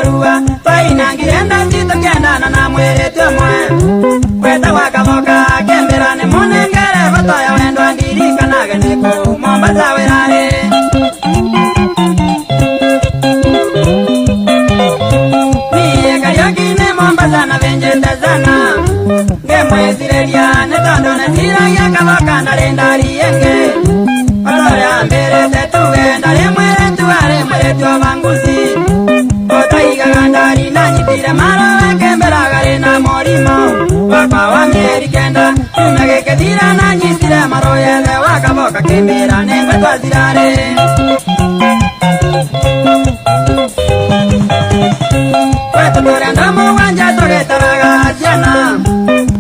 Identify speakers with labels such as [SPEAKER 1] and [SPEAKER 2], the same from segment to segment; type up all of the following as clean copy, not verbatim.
[SPEAKER 1] Marua twainangire ndaci tũkĩendana na mwĩrĩtu ũmwe wetagwa Kathoka akĩmbĩra nĩ mũnengere boto ya wendo andirikanage nĩ kũu Mombasa wĩrarĩ. Niĩ Kariũki nĩ Mombasa na benjete sana ngĩmwĩcirĩria nĩ tondũ nĩciragia Kathoka ndarĩ ndari ĩngĩ otorĩa ambĩrĩte tuge ndarĩ mwĩrĩtu arĩ mwĩrĩtu wa banguci ũtaigaga ndari ndanyitire marowe kĩmbĩraga rĩ na mũrimũ wakwa wa mĩeri 9 kiumia gĩkĩthira na nyitire marũyethe wa Kathoka kĩmbĩra nĩngwĩtwa cirarĩ. Kwetu tũrĩ andũ mũgwanja tũgĩtaraga ciana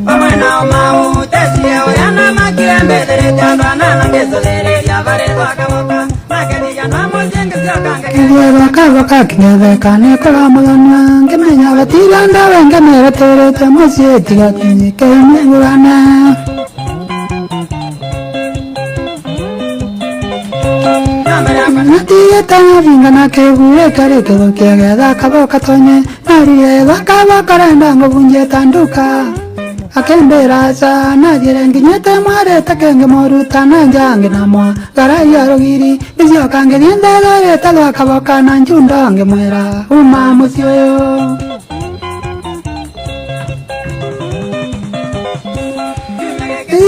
[SPEAKER 1] vamwe nao maũtetie ũrĩa namakire mbĩthĩrĩte andũ anana ngĩcũthĩrĩria barĩ rwa Kathoka makĩthiga na mũciĩ ngĩcoka
[SPEAKER 2] Ngĩthiĩ Kathoka kĩng'etheka nĩkũramũthonua ngĩmenya gũtirĩ ndawa ĩngĩmĩrutĩrĩte mũciĩ tiga kĩimĩgũrane. Natigĩte thinga na kĩguĩ kĩarĩ kĩthũkie getha Kathoka tonye narire Kathoka renda ngũbunjie ta nduka akĩmbĩra aca nathiĩre nginyĩte mwarĩte kĩngĩmũruta na nja ngĩnamwa ngaraia rũgiri ngĩcoka ngĩthiĩ ndererete rwa Kathoka na njundo ngĩmwĩra uma mũciĩ ũyũ.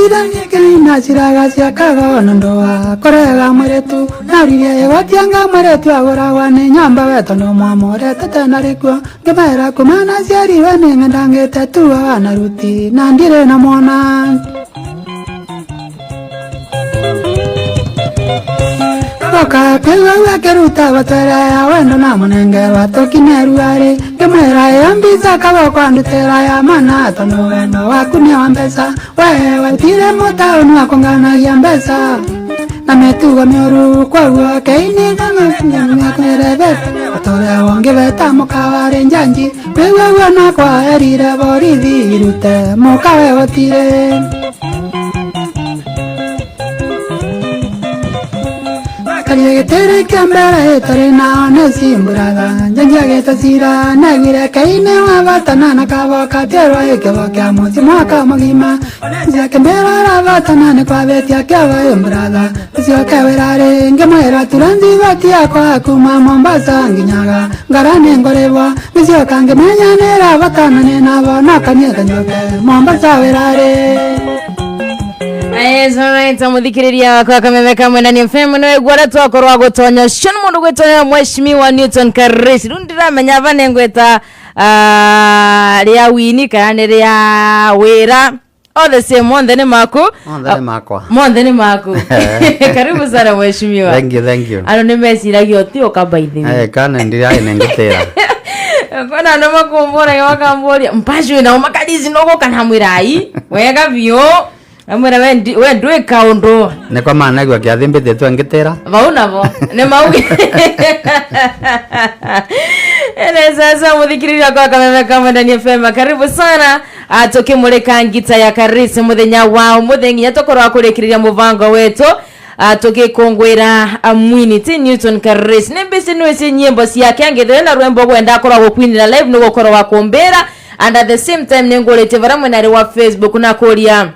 [SPEAKER 2] Ira nĩkĩina ciraga cia kagono ndũa kũrega mwĩrĩtu naririe ĩgwatianga mwĩrĩtu agũragwa nĩ nyamba we tondũ mwamũrete tena rĩkuo ngĩmera kuma naciarirwe nĩ ng'endangĩte tuo wana ruti na ndirĩ na mwana. Kathoka kĩigua akĩruta gotwere ya wendo na mũnengerwa tũkineruarĩ ngĩmwĩra ĩyo mbica Kathoka ndutĩra ya mana tondũ wendo waku nĩ wa mbeca we wetire mũtaũni wa kũnganagia mbeca na mĩtugo mĩũru koguo keinithakwĩrebe ũtũrĩa ũngĩbeta mũkawarĩ njanji kwĩgua guo nakwa erire borithi irute mũkawe gũtirĩ. Karia gĩtĩrĩ kĩa mbere ĩtarĩ nao nĩ cimbũraga njanji agĩte cira naiguire keine wa batana na Kathoka tierwa ĩkĩbo kĩa mũciĩ mwaka mũgima ciakĩmbĩra rabatana nĩ kwabĩtia kĩabo ĩmbũratha ũcoke wĩrarĩ ngĩmwĩra turanzi bati yakwa kuma Mombasa nginyaga ngara nĩ ngũrĩbwo ngĩcoka ngĩmenya nĩ rabatana nĩ nabo nokaniete njoke Mombasa wĩrarĩ.
[SPEAKER 3] Yes, alright, muthikiriria wakwa Kameme ka Mwendani FM niwe gwara twakorwa gutonya cio nĩ mũndũ gwĩtonya Mheshimiwa Newton Karisi rĩu ndiramenya ava nĩngwĩta rĩa wini kana nĩ rĩa wĩra all the same monthe nĩ maku.
[SPEAKER 4] Monthe nĩ makwa.
[SPEAKER 3] Monthe nĩ maku. Karibu sana mheshimiwa.
[SPEAKER 4] Thank you, thank you.
[SPEAKER 3] Andũ nĩ meciragia ũtiũka by the way.
[SPEAKER 4] Eh, kana ndiraĩ nengĩtĩra.
[SPEAKER 3] Kona andũ makumbũraga makambũria mpaci wĩna ũmakarizi nũgũka na mwĩra ai wega biũ amwĩra we we ndwĩ kaũndũ.
[SPEAKER 4] Nĩ kwa maana igua kĩathĩ mbĩtĩtwo ngĩtĩra.
[SPEAKER 3] Vau navo nĩ maugi ene sasa muthikiriria kwa Kameme ka Mwendani FM, karibu sana. Tukimulika ngita ya Karisi muthenya wa umuthi nginya tukorwo kurikiria muvango wetu tukikungwira mwini ti Newton Karisi nĩ mbici nĩ nyimbo ciake angithire na rwembo gwenda akorwo gukwinira live nĩ gukorwo wa kumbira and at the same time nĩ ngũrĩtie varia mwenarĩ wa Facebook na kũria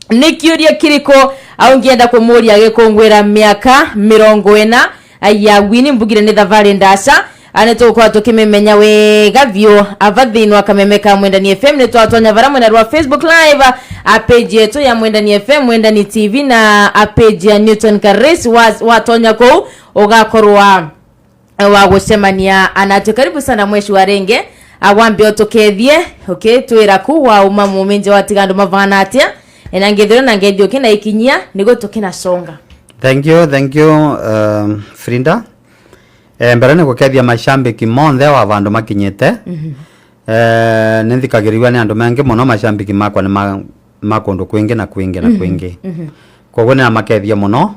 [SPEAKER 3] nĩ kĩũria kĩrĩkũ au ngĩenda kũmũria gĩkũngwĩra mĩaka 40 ya wini mbugire nĩ thabarĩ ndaca nĩ tũgũkorwo tũkĩmĩmenya wega biũ ava thĩinĩ wa Kameme ka Mwendani FM. Nĩ twatonya varia mwena rwa Facebook live a page yetu ya Mwendani FM, Mwendani TV na a page ya Newton Karisi watonya kũu ũgakorwa wa gũcemania anatwe. Karibu sana mweshi wa renge awambe ũtũkethie okay twĩra ku wa uma mũminje watiga andũ mavana atĩa na ngethero na ngethi ũkĩna ikinyia nĩguo tũkĩnasonga.
[SPEAKER 4] Thank you, thank you, Frinda. Mbere nĩ gũkethia macambĩki monthe wa vandu makinyĩte. Nĩ nthikagĩrĩria nĩ andũ maingĩ mũno macambĩki makwa nĩ ma kũndũ kwingĩ na kwingĩ na kwingĩ koguo nĩ amakethia mũno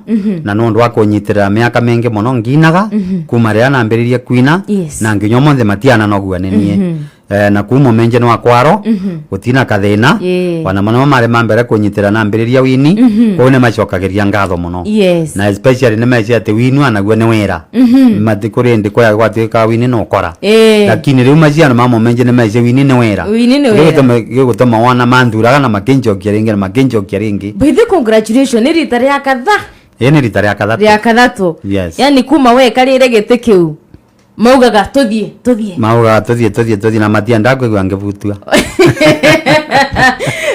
[SPEAKER 4] na nĩ ũndũ wa kũnyitĩrĩra mĩaka mĩingĩ mũno nginaga kuma rĩrĩa nambĩrĩrie kwina na nginya ũmũthĩ matiana nogua nĩ niĩ. Na kuma menje no akwaro gutina kathina. Wana mono mare mambere kunyitira na mbiriria wini kuu ni macokagiria ngatho muno. Na especially ni mecia ati wini anaguo ni wira matikuri ndi kwa gwatuika wini no kora, lakini riu maciano ma momenje ni mecia wini ni wira.
[SPEAKER 3] Wini nĩ wĩra.
[SPEAKER 4] Gigutuma wana manthuraga na makinjokia ringi na makinjokia ringi.
[SPEAKER 3] Bithi, congratulation, nĩ rita rĩa katha?
[SPEAKER 4] Ĩ, nĩ rita rĩa kathatũ.
[SPEAKER 3] Rĩa kathatũ.
[SPEAKER 4] Yes.
[SPEAKER 3] Yani kuma wekarĩre gĩtĩ kĩu maugaga tũthiĩ, tũthiĩ.
[SPEAKER 4] Maugaga tuthie, tuthie, tuthie, na matienda kwigua ngibutua.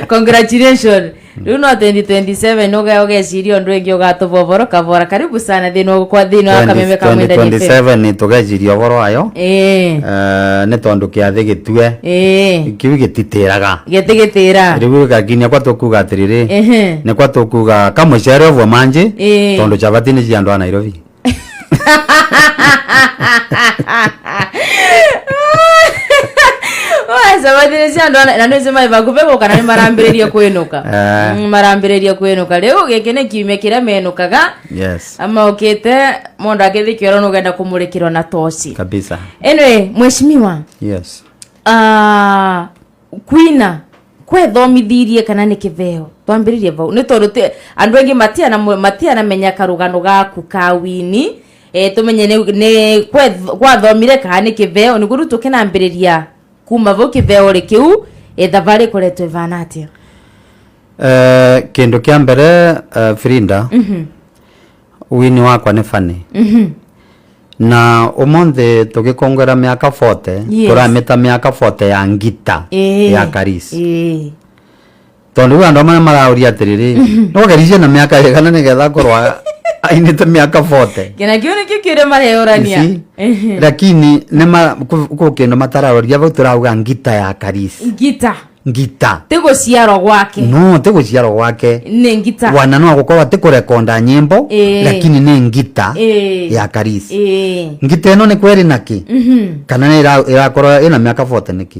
[SPEAKER 3] Congratulation. Rĩu no 2027 ũgeciria ũndũ ĩngĩ ũgatũboboro kabora. Karibu sana thĩinĩ kwa thĩinĩ wa Kameme ka Mwendani FM.
[SPEAKER 4] 2027 nĩ tũgeciria ũhoro wayo. Nĩ tondũ kĩathĩ gĩtue kĩu gĩtitĩraga.
[SPEAKER 3] Gĩtĩ gĩtĩra.
[SPEAKER 4] Rĩu gakinya kwa tũkuga atĩrĩrĩ, nĩ kwa tũkuga kamũcere ũguo manjĩ, tondũ chabati nĩ cia andũ a Nairobi.
[SPEAKER 3] Cabathire cia andũ na nĩ cima bakuve gũka na nĩ marambĩrĩria kwĩnũka. Marambĩrĩria kwĩnũka rĩu, gĩkĩ nĩ kiumia kĩrĩa menũkaga. Ama ũkĩte mũndũ akĩthĩ kĩoro nĩ ũgenda kũmũrĩkĩrwo na toci.
[SPEAKER 4] Kabisa.
[SPEAKER 3] Anyway, mheshimiwa,
[SPEAKER 4] Yes.
[SPEAKER 3] Kwina kwethomithirie kana nĩ kĩveo? Twambĩrĩrie vau nĩ tondũ andũ aingĩ matianamenya karũgano gaku ka wini. Tũmenye nĩ gwathomire kana nĩ kĩveo, nĩguo rĩu tũkĩnambĩrĩria kuma vau kĩveo rĩ kĩu, thabarĩ ĩkoretwo ĩvana atĩa?
[SPEAKER 4] Kĩndũ kĩa mbere, Frida, wini wakwa nĩ funny na ũmũthĩ tũgĩkongera mĩaka 40. Tũramĩta mĩaka 40 ya ngita ya Karis, tondũ rĩu andũ amwe marauria atĩrĩrĩ, no gericie na mĩaka ĩgana nĩgetha akorwo ainĩte mĩaka 40.
[SPEAKER 3] Kĩna kĩu nĩkĩo kĩũria mareyũrania.
[SPEAKER 4] You see? Lakini nĩma kũ kĩndũ matararoria vau, tũrauga ngita ya Karis.
[SPEAKER 3] Ngita.
[SPEAKER 4] Ngita.
[SPEAKER 3] Ti gũciarwo gwake?
[SPEAKER 4] No ti gũciarwo gwake.
[SPEAKER 3] Nĩ ngita.
[SPEAKER 4] Wana no gũkorwo ti kũrekonda nyĩmbo, lakini nĩ ngita ya Karis. Ngita ĩno nĩ kweri naki kana nĩ ĩrakorwo ĩna mĩaka 40 nĩkĩ?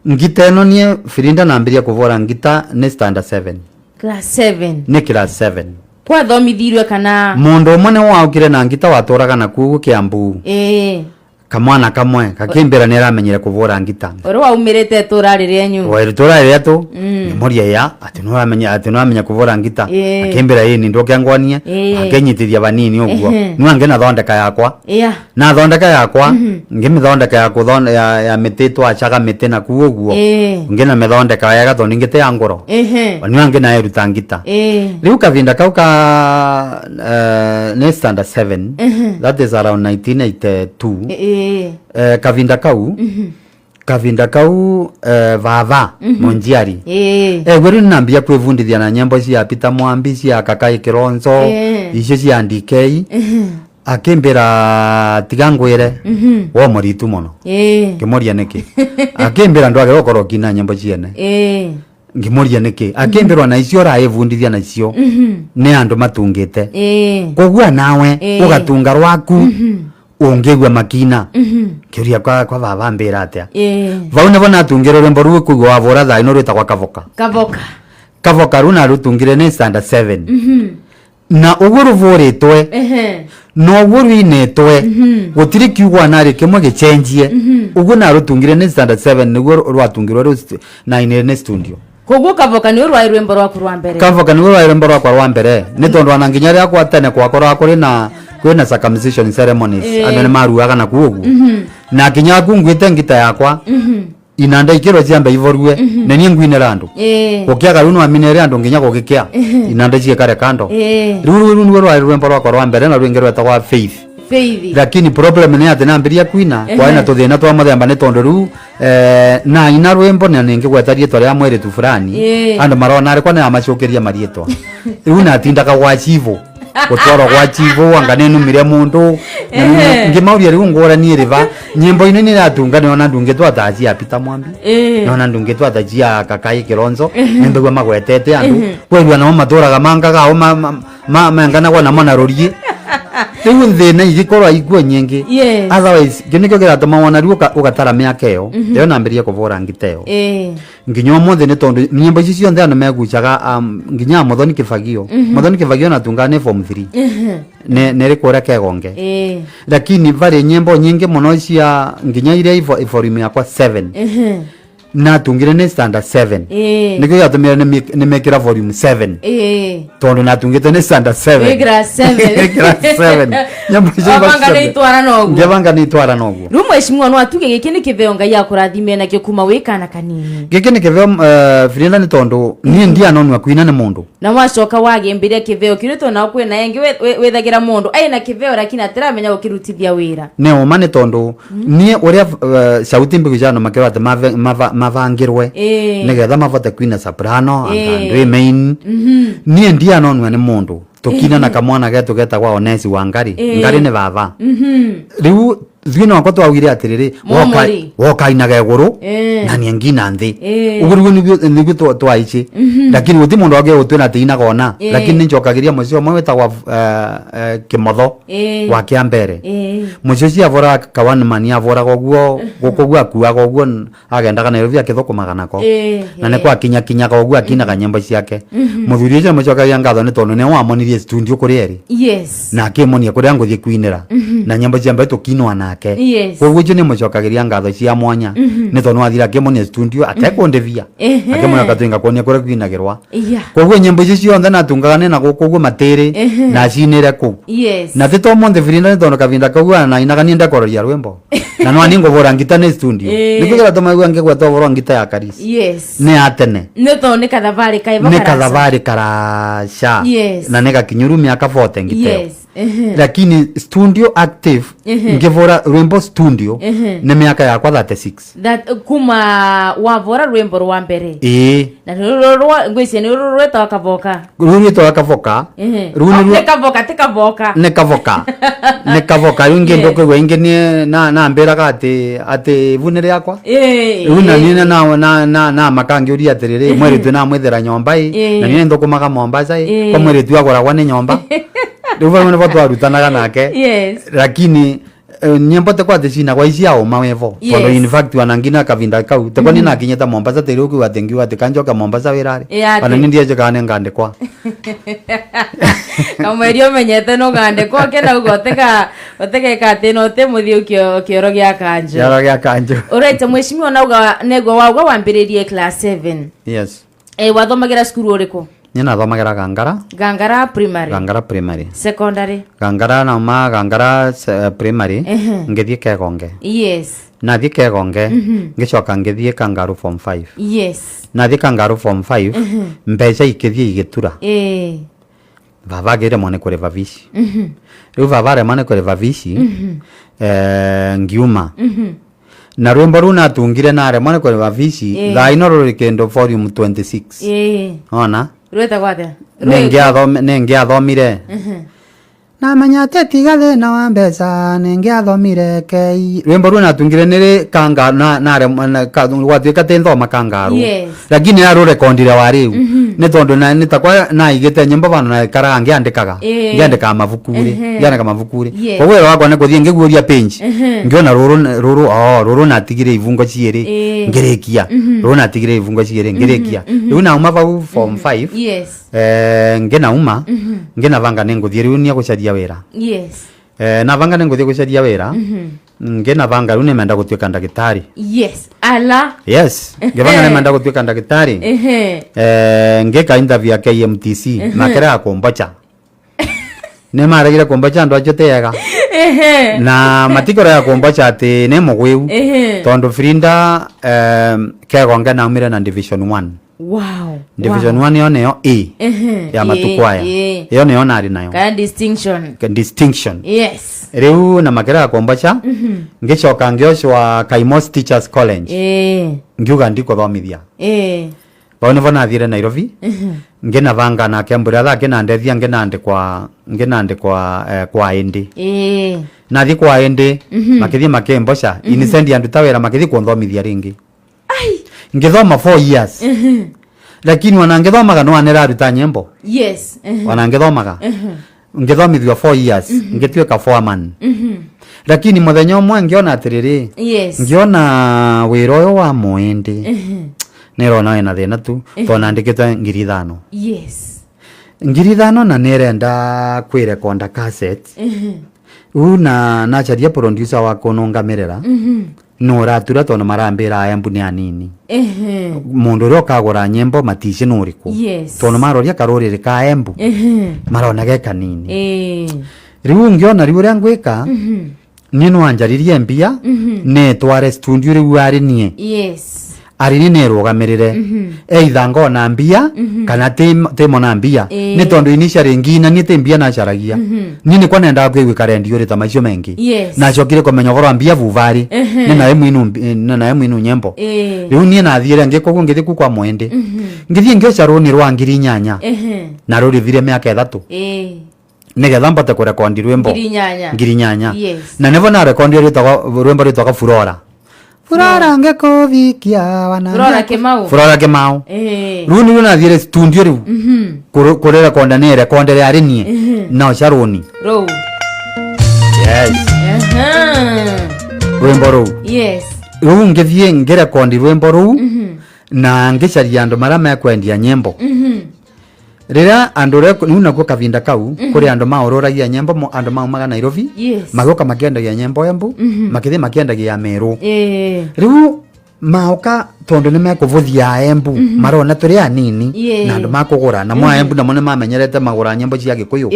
[SPEAKER 4] Ngita ĩno niĩ Firinda nambirie kũvũra ngita nĩ standard 7.
[SPEAKER 3] Class 7?
[SPEAKER 4] Nĩ class 7.
[SPEAKER 3] Kwathomithirio kana?
[SPEAKER 4] Mũndũ ũmwe nĩ waukire na ngita watũraga na kuu Kiambu. Kamwana kamwe kakimbĩra nĩ aramenyire kũvũra ngita.
[SPEAKER 3] Ũrĩa waumĩrĩte itũra rĩrĩa
[SPEAKER 4] Itũra rĩrĩa tu ngĩmũria ya atĩ nĩũramenya, atĩ nĩũramenya kũvũra ngita. Akĩmbĩra ĩĩ, nĩ ngwonie. Akĩnyitithia vanini ũguo. Niĩ ngĩnathondeka yakwa. Na thondeka yakwa, ngĩmĩthondeka ya ya mĩtĩ, twacaga mĩtĩ na kuu ũguo. Ngĩna mĩthondeka wega tondũ ngĩtĩ ya ngũro. Niĩ ngĩnaĩruta ngita. Rĩu kavinda kau ka nĩ standard 7, that is around 1982. Kavinda kau vava monjiari gweri nambia kwivundithia na nyimbo cia Peter Mwambi, cia Kakai Kilonzo, icio cia DK. Akimbira, "Tiga ngwire, wo muritu muno." Ngimuria niki, akimbira, "Ndwagĩrĩirwo gũkorwo ũkĩina nyimbo ciene." Ngimuria niki, akimbirwa na icio ũraĩbundithia nacio nĩ andũ matungĩte, koguo nawe ũgatunga rwaku ũngĩigua makina. Kĩũria kwa baba mbĩra atĩa. Vau nĩvo natungire rwĩmbo rũu kũigua wavũra thaa ino rwĩtagwa Kavoka.
[SPEAKER 3] Kavoka.
[SPEAKER 4] Kavoka rũu narũtungire nĩ standard 7, na ũguo rũvũrĩtwe na ũguo rwinĩtwe gũtirĩ kiugo anarĩ kĩmwe gĩcenjie. Ũguo narũtungire nĩ standard 7 nĩguo rwatungirwo rĩu na inĩre nĩ studio.
[SPEAKER 3] Koguo Kavoka nĩ rwarĩ rwĩmbo rwaku rwa mbere?
[SPEAKER 4] Kavoka nĩguo rwarĩ rwĩmbo rwakwa rwa mbere, nĩ tondũ ona nginya rĩrĩa kwa tene gwakoragwo kũrĩ na kwĩna circumcision ceremonies, andũ nĩ maruaga na kuo ũguo, na nginya ngunguĩte ngita yakwa inanda ikĩrwo ciambe ivorue na niĩ ngwinĩra andũ. Gũkĩaga rĩu nĩwaminĩre andũ nginya gũgĩkĩa inanda ciĩkare kando. Rĩu nĩguo rwarĩ rwĩmbo rwakwa rwa mbere, na rwĩngĩ rwetagwa Faith.
[SPEAKER 3] Faith.
[SPEAKER 4] Lakini problem nĩ atĩ nambĩria kwina kwarĩ na tũthĩna twa mũthemba, nĩ tondũ rĩu na ina rwĩmbo na nĩngĩgweta rĩtwa rĩa mwĩrĩtu fulani, andũ marona arĩ kwa nĩamacokeria mariĩtwa. Rĩu natindaga gwa chivo, gũtwarwo gwa chivo anga nĩnumire mũndũ. Ngĩmauria rĩu ngũrani ĩrĩ va nyĩmbo-inĩ nĩratunga, nĩona ndungĩtwo atacia Peter Mwambi, nĩona ndungĩtwo atacia Kakai Kilonzo, nĩmbĩgua magwetete andũ kwerua namo matũraga mangagao menganagwo namo na rũriĩ. Riu thina igikorwa iguo nyingi. Otherwise kĩu nĩkĩo kĩratũma wona riu ũgatara mĩaka ĩyo ĩyo nambĩrĩrie kũbũra ngita ĩyo nginya ũmũthĩ, nĩ tondũ nyĩmbo ici ciothe andũ megucaga, nginya Muthoni Kĩbagio. Muthoni Kĩbagio natungaga nĩ form 3 nĩ rĩ kũrĩa Kegonge, lakini varĩ nyĩmbo nyingĩ mũno cia nginya iria volume yakwa 7 natungire nĩ standard 7. Nĩkĩo gĩatũmire nĩmĩkĩra volume 7, tondũ natungĩte nĩ standard 7.
[SPEAKER 3] Wĩ class 7.
[SPEAKER 4] Wĩ class 7. Nyambo icio.
[SPEAKER 3] Wabanga nĩ itwara noguo.
[SPEAKER 4] Ngĩbanga nĩ itwara noguo.
[SPEAKER 3] Rĩu mheshimiwa, no atuge gĩkĩ nĩ kĩbeo Ngai akũrathime nakĩo kuma wĩ kana kanini?
[SPEAKER 4] Gĩkĩ nĩ kĩbeo, Frida, nĩ tondũ niĩ ndianonua kuina nĩ mũndũ.
[SPEAKER 3] Na wacoka wagĩmbĩria kĩbeo kĩu tondũ nao kwĩna ĩngĩ wĩthagĩra mũndũ aina kĩbeo lakini atiramenya gũkĩrutithia wĩra.
[SPEAKER 4] Nĩ ũma, nĩ tondũ niĩ ũrĩa sauti mbigucano makĩrwo atĩ mavangĩrwe nĩgetha mavote kuina soprano and main, niĩ ndianonua nĩ mũndũ. Tũkina na kamwana getu getagwa Onesi wa Ngari. Ngari nĩ baba. Rĩu ithuĩ nokwa twaugire atĩrĩrĩ,
[SPEAKER 3] Momori.
[SPEAKER 4] Wokainaga igũrũ na niĩ ngina nthĩ. Ũguo nĩguo twaici, lakini gũti mũndũ wangĩ gũtwĩra atĩ inaga ona. Lakini nĩnjokagĩria mũciĩ ũmwe wĩtagwa Kĩmotho wa Kĩambere. Mũciĩ ũcio aboraga kawanimani, aboraga ũguo gũkũ ũguo, akuaga ũguo, agendaga Nairobi akĩthũkũmaga nako na nĩ kwakinyakinyaga ũguo akinaga nyĩmbo ciake. Mũthuri ũcio nĩmũcokagia ngatho nĩ tondũ nĩwe wamonirie studio kũrĩa ĩrĩ na akĩmonia kũrĩa ngũthiĩ kuinĩra na nyĩmbo cia mbaĩ tũkinwa nake. Koguo icio nĩmũcokagĩria ngatho cia mwanya nĩ tondũ nĩwathire akĩmonia studio atekũndĩvia, akĩmonia katwinga kuonia kũrĩa kwinagĩrwa. Koguo nyĩmbo icio ciothe natungaga nĩna gũkũ ũguo matĩrĩ nacinĩre kũu na ti to mũnthĩ, Frida, nĩ tondũ kavinda kau nainaga niĩ ndekororia rwĩmbo na no ani ngũbũra ngita nĩ studio. Nĩkĩo kĩratũma igua ngĩgweta ũhoro wa ngita ya Karisi. Nĩ ya tene.
[SPEAKER 3] Nĩ tondũ nĩ kathabarĩ kaĩvo.
[SPEAKER 4] Nĩ kathabarĩ karaca na nĩ gakinyũru mĩaka 40 ngita ĩyo. Lakini studio active ngĩbũra rwĩmbo studio nĩ mĩaka yakwa 36.
[SPEAKER 3] That kuma wavora rwĩmbo rwa mbere.
[SPEAKER 4] Ĩĩ.
[SPEAKER 3] Na rũrũ ngwĩcia nĩ rũrũ rwĩtagwo Kavoka.
[SPEAKER 4] Rũu rwĩtagwo Kavoka. Rũu
[SPEAKER 3] Oh, nĩ Kavoka, ti Kavoka.
[SPEAKER 4] Nĩ Kavoka, nĩ Kavoka. Rĩu ingĩ ndũkũigua ingĩ niĩ nambĩraga atĩ ibu nĩ rĩakwa. Rĩu na niĩ na makangĩũria atĩrĩrĩ, mwĩrĩtu namwĩthĩra nyomba ĩ na niĩ nĩthũkũmaga Mombasa ĩ kwa mwĩrĩtu agũragwa nĩ nyomba. Rĩu vau nĩvo twarutanaga nake. Lakini nyĩmbo tekwa atĩ cinagwa ici cia ũma wevo, tondũ in fact ona ngina kavinda kau tekwa niĩ nakinyĩte Mombasa tĩrĩ ũkiuga atĩ ngiuga atĩ kanjoke Mombasa wĩrarĩ. Ona niĩ ndienjekaga nĩ ngandĩkwa.
[SPEAKER 3] Kamweri ũmenyete nĩ ũgandĩkwo kena uga ũtega ũtegeka atĩ no ũte mũthiĩ kĩoro gĩa kanjũ.
[SPEAKER 4] Kĩoro gĩa kanjũ.
[SPEAKER 3] Ũrete mheshimiwa, nauga neguo wauga wambĩrĩrie class 7.
[SPEAKER 4] Yes.
[SPEAKER 3] Wathomagĩra cukuru ũrĩkũ?
[SPEAKER 4] Niĩ nathomagĩra Gangara.
[SPEAKER 3] Gangara Primary.
[SPEAKER 4] Gangara Primary.
[SPEAKER 3] Secondary?
[SPEAKER 4] Gangara, nauma Gangara Primary ngĩthiĩ Kegonge. Nathiĩ Kegonge ngĩcoka ngĩthiĩ Kangaru form 5. Nathiĩ Kangaru form 5 mbeca ikĩthiĩ igĩtura. Baba akĩremwo nĩ kũrĩba bici. Rĩu baba aremwo nĩ kũrĩba bici, ngiuma na rwĩmbo rũu natungire naremwo nĩ kũrĩba bici. Thaa ino rũrĩ kĩndũ volume 26. Ona
[SPEAKER 3] Rwĩtagwo atĩa?
[SPEAKER 4] Nĩngĩathomire namenya atĩ tiga thĩna wa mbeca nĩngĩathomire kei. Rwĩmbo rũu natungire nĩrĩ kanga gwatuĩka tĩ thoma kangaru. Lakini narũrekondire wa rĩu nĩ tondũ nĩ takwa naigĩte nyĩmbo bana na ikaraga ngĩandĩkaga. Ngĩandĩkaga mabuku rĩ, ngĩandĩka mabuku rĩ. Koguo wĩra wakwa nĩ gũthiĩ ngĩguũria page ngĩona rũrũ rũrũ, oh, rũrũ natigire ibungo ciĩrĩ ngĩrĩkia, rũrũ natigire ibungo ciĩrĩ ngĩrĩkia. Rĩu nauma vau form 5, ngĩnauma ngĩnabanga nĩ ngũthiĩ rĩu niĩ gũcaria wĩra. Nabanga nĩ ngũthiĩ gũcaria wĩra, ngĩnabanga rĩu nĩmenda gũtuĩka ndagĩtarĩ.
[SPEAKER 3] Yes, ala.
[SPEAKER 4] Yes, ngĩbanga nĩmenda gũtuĩka ndagĩtarĩ. Ngĩka interview ya KMTC, makerega kũmbocha, nĩ maregire kũmbocha andũ acio tĩega na matikorega kũmbocha atĩ nĩ mũgwĩu tondũ Frida, Kegonge naumire na division 1. Division 1 ĩyo nĩyo A ya matukũ aya. Ĩyo nĩyo narĩ nayo.
[SPEAKER 3] Kana distinction.
[SPEAKER 4] Distinction. Rĩu na makerega kũmbocha, ngĩcoka ngĩocwa Kaimos Teachers College. Ngiuga ndikũthomithia. Vau nĩvo nathire Nairobi ngĩnabanga nake mbũrĩa thaa ngĩnandethia ngĩnandĩkwa kwa ĩndĩ. Nathiĩ kwa ĩndĩ makĩthiĩ makĩmboca inisendi anduta wĩra, makĩthiĩ kũnthomithia rĩngĩ ngĩthoma 4 years, lakini ona ngĩthomaga no anĩraruta nyĩmbo. Ona ngĩthomaga. Ngithomithio 4 years, ngituika foreman, lakini muthenya umwe ngiona atiriri, ngiona wira uyu wa muindi nirona wina thina tu, to nandikite 5,000. 5,000 na nirenda kwirekonda cassette u na nacaria producer wa kunungamirira nuratura, tondu marambira Embu ni anini, mundu uria ukagura nyimbo matici nuriku, tondu maroria karuriri ka Embu marona ge kanini. Riu ngiona riu uria ngwika nie no anjaririe mbia nitware studio riu ari nie, ari ni nirugamirire either ngona mbia kana timona mbia, ni tondu initially ngina ni ti mbia nacaragia ni nikwa nendaga kwiguika rendio ri ta macio mengi. Nacokire kumenya uhoro wa mbia vuvari ni nawe mwinu ni nawe mwinu nyembo. Riu nie nathiire ngikoguo ngithi ku kwa mwende, ngithie ngioca runi rwa 8,000 na rurithire miaka 3 nigetha mbote kurekondi rwimbo.
[SPEAKER 3] 8,000.
[SPEAKER 4] 8,000. Na nivo narekondi rwitagwa rwimbo rwitagwa Furora, Furora ngikuvikia wana.
[SPEAKER 3] Furora Kimau.
[SPEAKER 4] Furora Kimau. Riu nirio nathiire studio riu kurekonda nirekondere ari nie no caruni.
[SPEAKER 3] Rou.
[SPEAKER 4] Yes. Rwimbo ruu. Riu ngithie ngirekondi rwimbo ruu na ngicaria andu maria mekwendia nyimbo riria andu riu nakuo kavinda kau kuri andu maururagia nyimbo, andu maumaga Nairobi, magoka makiendagia nyimbo Embu, makithi makiendagia Meru. Riu maoka tondu ni mekuvuthia Embu, marona turi anini na andu makugura na mwa Embu namo ni mamenyerete magura nyimbo cia Gikuyu,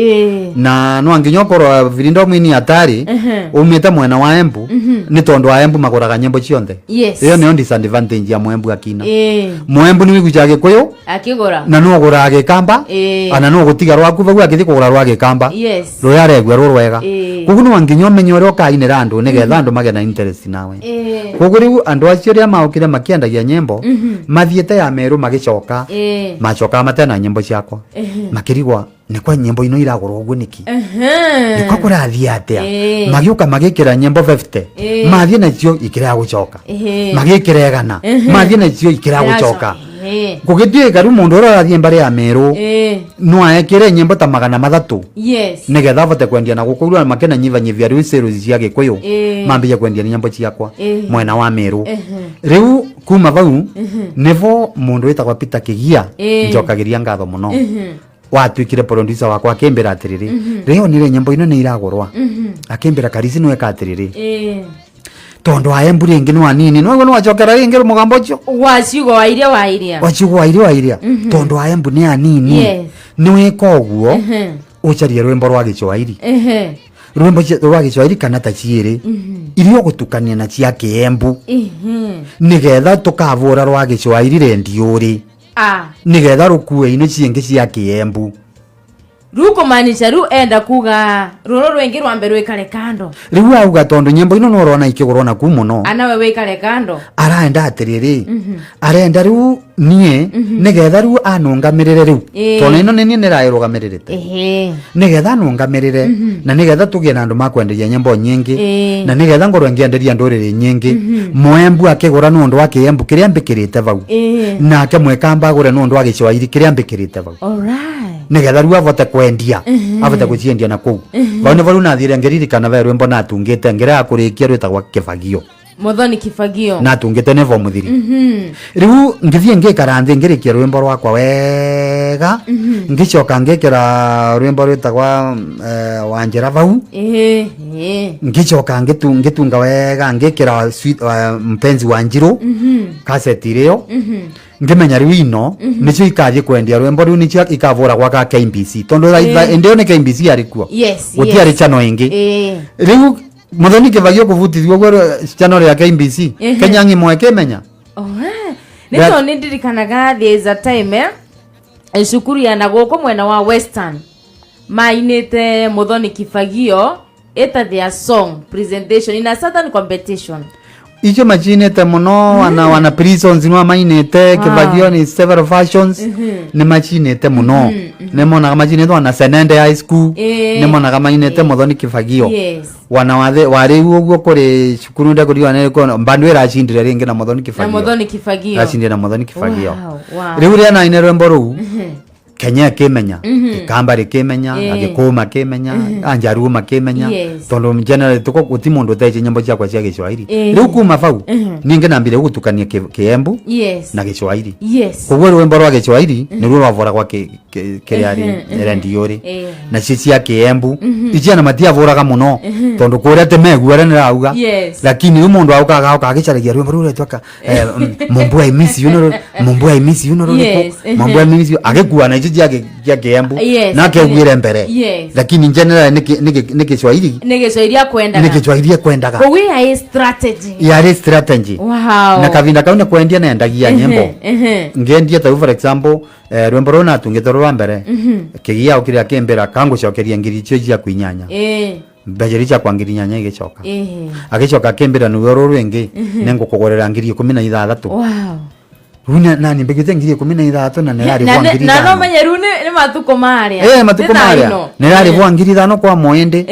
[SPEAKER 4] na no nginya ukorwo Virinda mwini atari umite mwena wa Embu, ni tondu wa Embu maguraga nyimbo cionthe. Iyo niyo disadvantage ya Mwembu akina. Mwembu ni wiguca Gikuyu
[SPEAKER 3] akigura
[SPEAKER 4] na no uguraga Gikamba, ana no gutiga rwaku vau akithi kugura rwa Gikamba ruria aregua rũ rwega. Koguo no nginya umenye uria ukainira andu nigetha andu magĩa na interest nawe. Koguo riu andu acio ria maukire makiendagia nyimbo mathiete ya Meru magicoka, macokaga matena nyimbo ciakwa, makirigwa nikwa nyimbo ino iragurwo uguo niki, nikwa kurathie atia. Magiuka magikira nyimbo 50, mathie nacio ikira gucoka, magikira 100, mathie nacio ikira gucoka. Gugituika riu mundu uria urathie mbari ya Meru no aekire nyimbo ta 300 nigetha avote kwendia na guku riu makena nyivanyivia riu sales cia Gikuyu, mambia kwendia nyimbo ciakwa mwena wa Meru. Riu kuma vau nivo mundu witagwa Peter Kigia, njokagiria ngatho muno, watuikire producer wakwa, akimbira atiriri, riu nire nyimbo ino ni iragurwa, akimbira Karisi niweka atiriri, tondu wa Embu ringi ni wanini no no wacokera ringi mugambo ucio.
[SPEAKER 3] Waciugo wairia wairia.
[SPEAKER 4] Waciugo wairia wairia, tondu wa Embu ni anini, ni wika uguo ucarie rwimbo rwa Gicwairi, rwimbo rwa Gicwairi kana ta ciiri iria ugutukania na cia Kiembu, nigetha tukavura rwa Gicwairi rendiuri, nigetha rukue ino ciingi cia Kiembu.
[SPEAKER 3] Riu kumaanisha riu enda kuga ruru rwingi rwambe rwikare kando.
[SPEAKER 4] Riu auga tondu nyimbo ino no urona ikigurwo na ku muno,
[SPEAKER 3] anawe wikare kando.
[SPEAKER 4] Arenda atiriri, arenda riu nie nigetha riu anungamirire riu, tondu ino ni nirairugamiririte, nigetha anungamirire na nigetha tugie na andu makwenderia nyimbo nyingi, na nigetha ngorwo ngienderia nduriri nyingi. Mwembu akigura nundu wa Kiembu kiria mbikirite vau, nake Mwikamba agure nundu wa Gicwairi kiria mbikirite vau, nigetha riu avote kwendia, avote guciendia na kuu vau. Nivo riu nathire ngiririkana ve rwimbo natungite ngira kurikia rwitagwa Kibagio.
[SPEAKER 3] Muthoni Kibagio.
[SPEAKER 4] Natungite nivo muthiri. Riu ngithie ngikara nthi ngirikia rwimbo rwakwa wega, ngicoka ngikira rwimbo rwitagwa Wanjira vau, ngicoka ngitunga wega ngikira sweet mpenzi wa Njiru kaseti rio, ngimenya riu ino nicio ikathie kwendia rwimbo riu nicio ikavura gwa ka KBC, tondu indi ni KBC ari kuo, gutiari channel ingi. Riu Muthoni Kibagio kuvutithio uguo channel ya KBC, Kenya ng'imwe kimenya.
[SPEAKER 3] Nĩ tondũ nĩ ndirikanaga there is a time, cukuru ya na gũkũ mwena wa Western mainĩte Muthoni Kibagio ĩta their song presentation in a certain competition.
[SPEAKER 4] Icio macinite muno, wana prisons no mainite Kibagio ni several versions ni macinite muno, ni monaga macinite wana Senende High School, ni monaga mainite Muthoni Kibagio. Wana wathe wariu uguo kuri cukuru ndekuriwa ne ko mbandu iracindire ringi na Muthoni
[SPEAKER 3] Na
[SPEAKER 4] Kibagio.
[SPEAKER 3] Muthoni Kibagio.
[SPEAKER 4] Iracindire na Muthoni Kibagio.
[SPEAKER 3] Wow, wow.
[SPEAKER 4] Riu ria naine rwimbo ruu, Kenya ĩkĩmenya, Gĩkamba rĩkĩmenya, Agĩkũyũ makĩmenya, Anjaruo makĩmenya. Tondũ generally tuko guti mundu ũteci nyĩmbo ciakwa cia Gĩcwairi. Rĩu kuma bau ningĩ nambire gũtukania Kĩembu na Gĩcwairi. Koguo rwĩmbo rwa Gĩcwairi nĩruo rwavũragwa kĩrĩa rĩ rendio rĩ, nacio cia Kĩembu iciana matiavũraga mũno tondũ kũrĩa tĩmegua ũrĩa nĩrauga. Lakini rĩu mũndũ aukaga auka agĩcaragia rwĩmbo rũu rwetwaka Mumbua I miss you no Mumbua I miss you no rũrĩkũ. Mumbua I miss you agĩkua na icio cia Kĩembu na akeguĩre mbere. Lakini generally nĩ Gĩcwairi.
[SPEAKER 3] Nĩ Gĩcwairi akwendaga.
[SPEAKER 4] Nĩ Gĩcwairi ekwendaga.
[SPEAKER 3] Koguo yarĩ strategy.
[SPEAKER 4] Yarĩ strategy. Na kavinda kau nĩ kwendia nendagia nyĩmbo. Ngendia tau, for example, rwĩmbo rũu natungĩte rwa mbere, kĩgia okire akĩmbĩra kangũcokeria ngiri icio ciaku 8. Mbeca iria ciakwa 8,000 igĩcoka. Agĩcoka akĩmbĩra nĩguo rũrũ rwĩngĩ nĩngũkũgũrĩra 16,000. Rĩu nani mbĩgĩte 16,000 na nĩrarĩbwa ngiri
[SPEAKER 3] Na no
[SPEAKER 4] ithano.
[SPEAKER 3] Menye rĩu nĩ matukũ marĩa.
[SPEAKER 4] Matukũ
[SPEAKER 3] Nĩ thaa
[SPEAKER 4] marĩa
[SPEAKER 3] ino.
[SPEAKER 4] nĩrarĩbwa 5,000 kwa mwĩndĩ.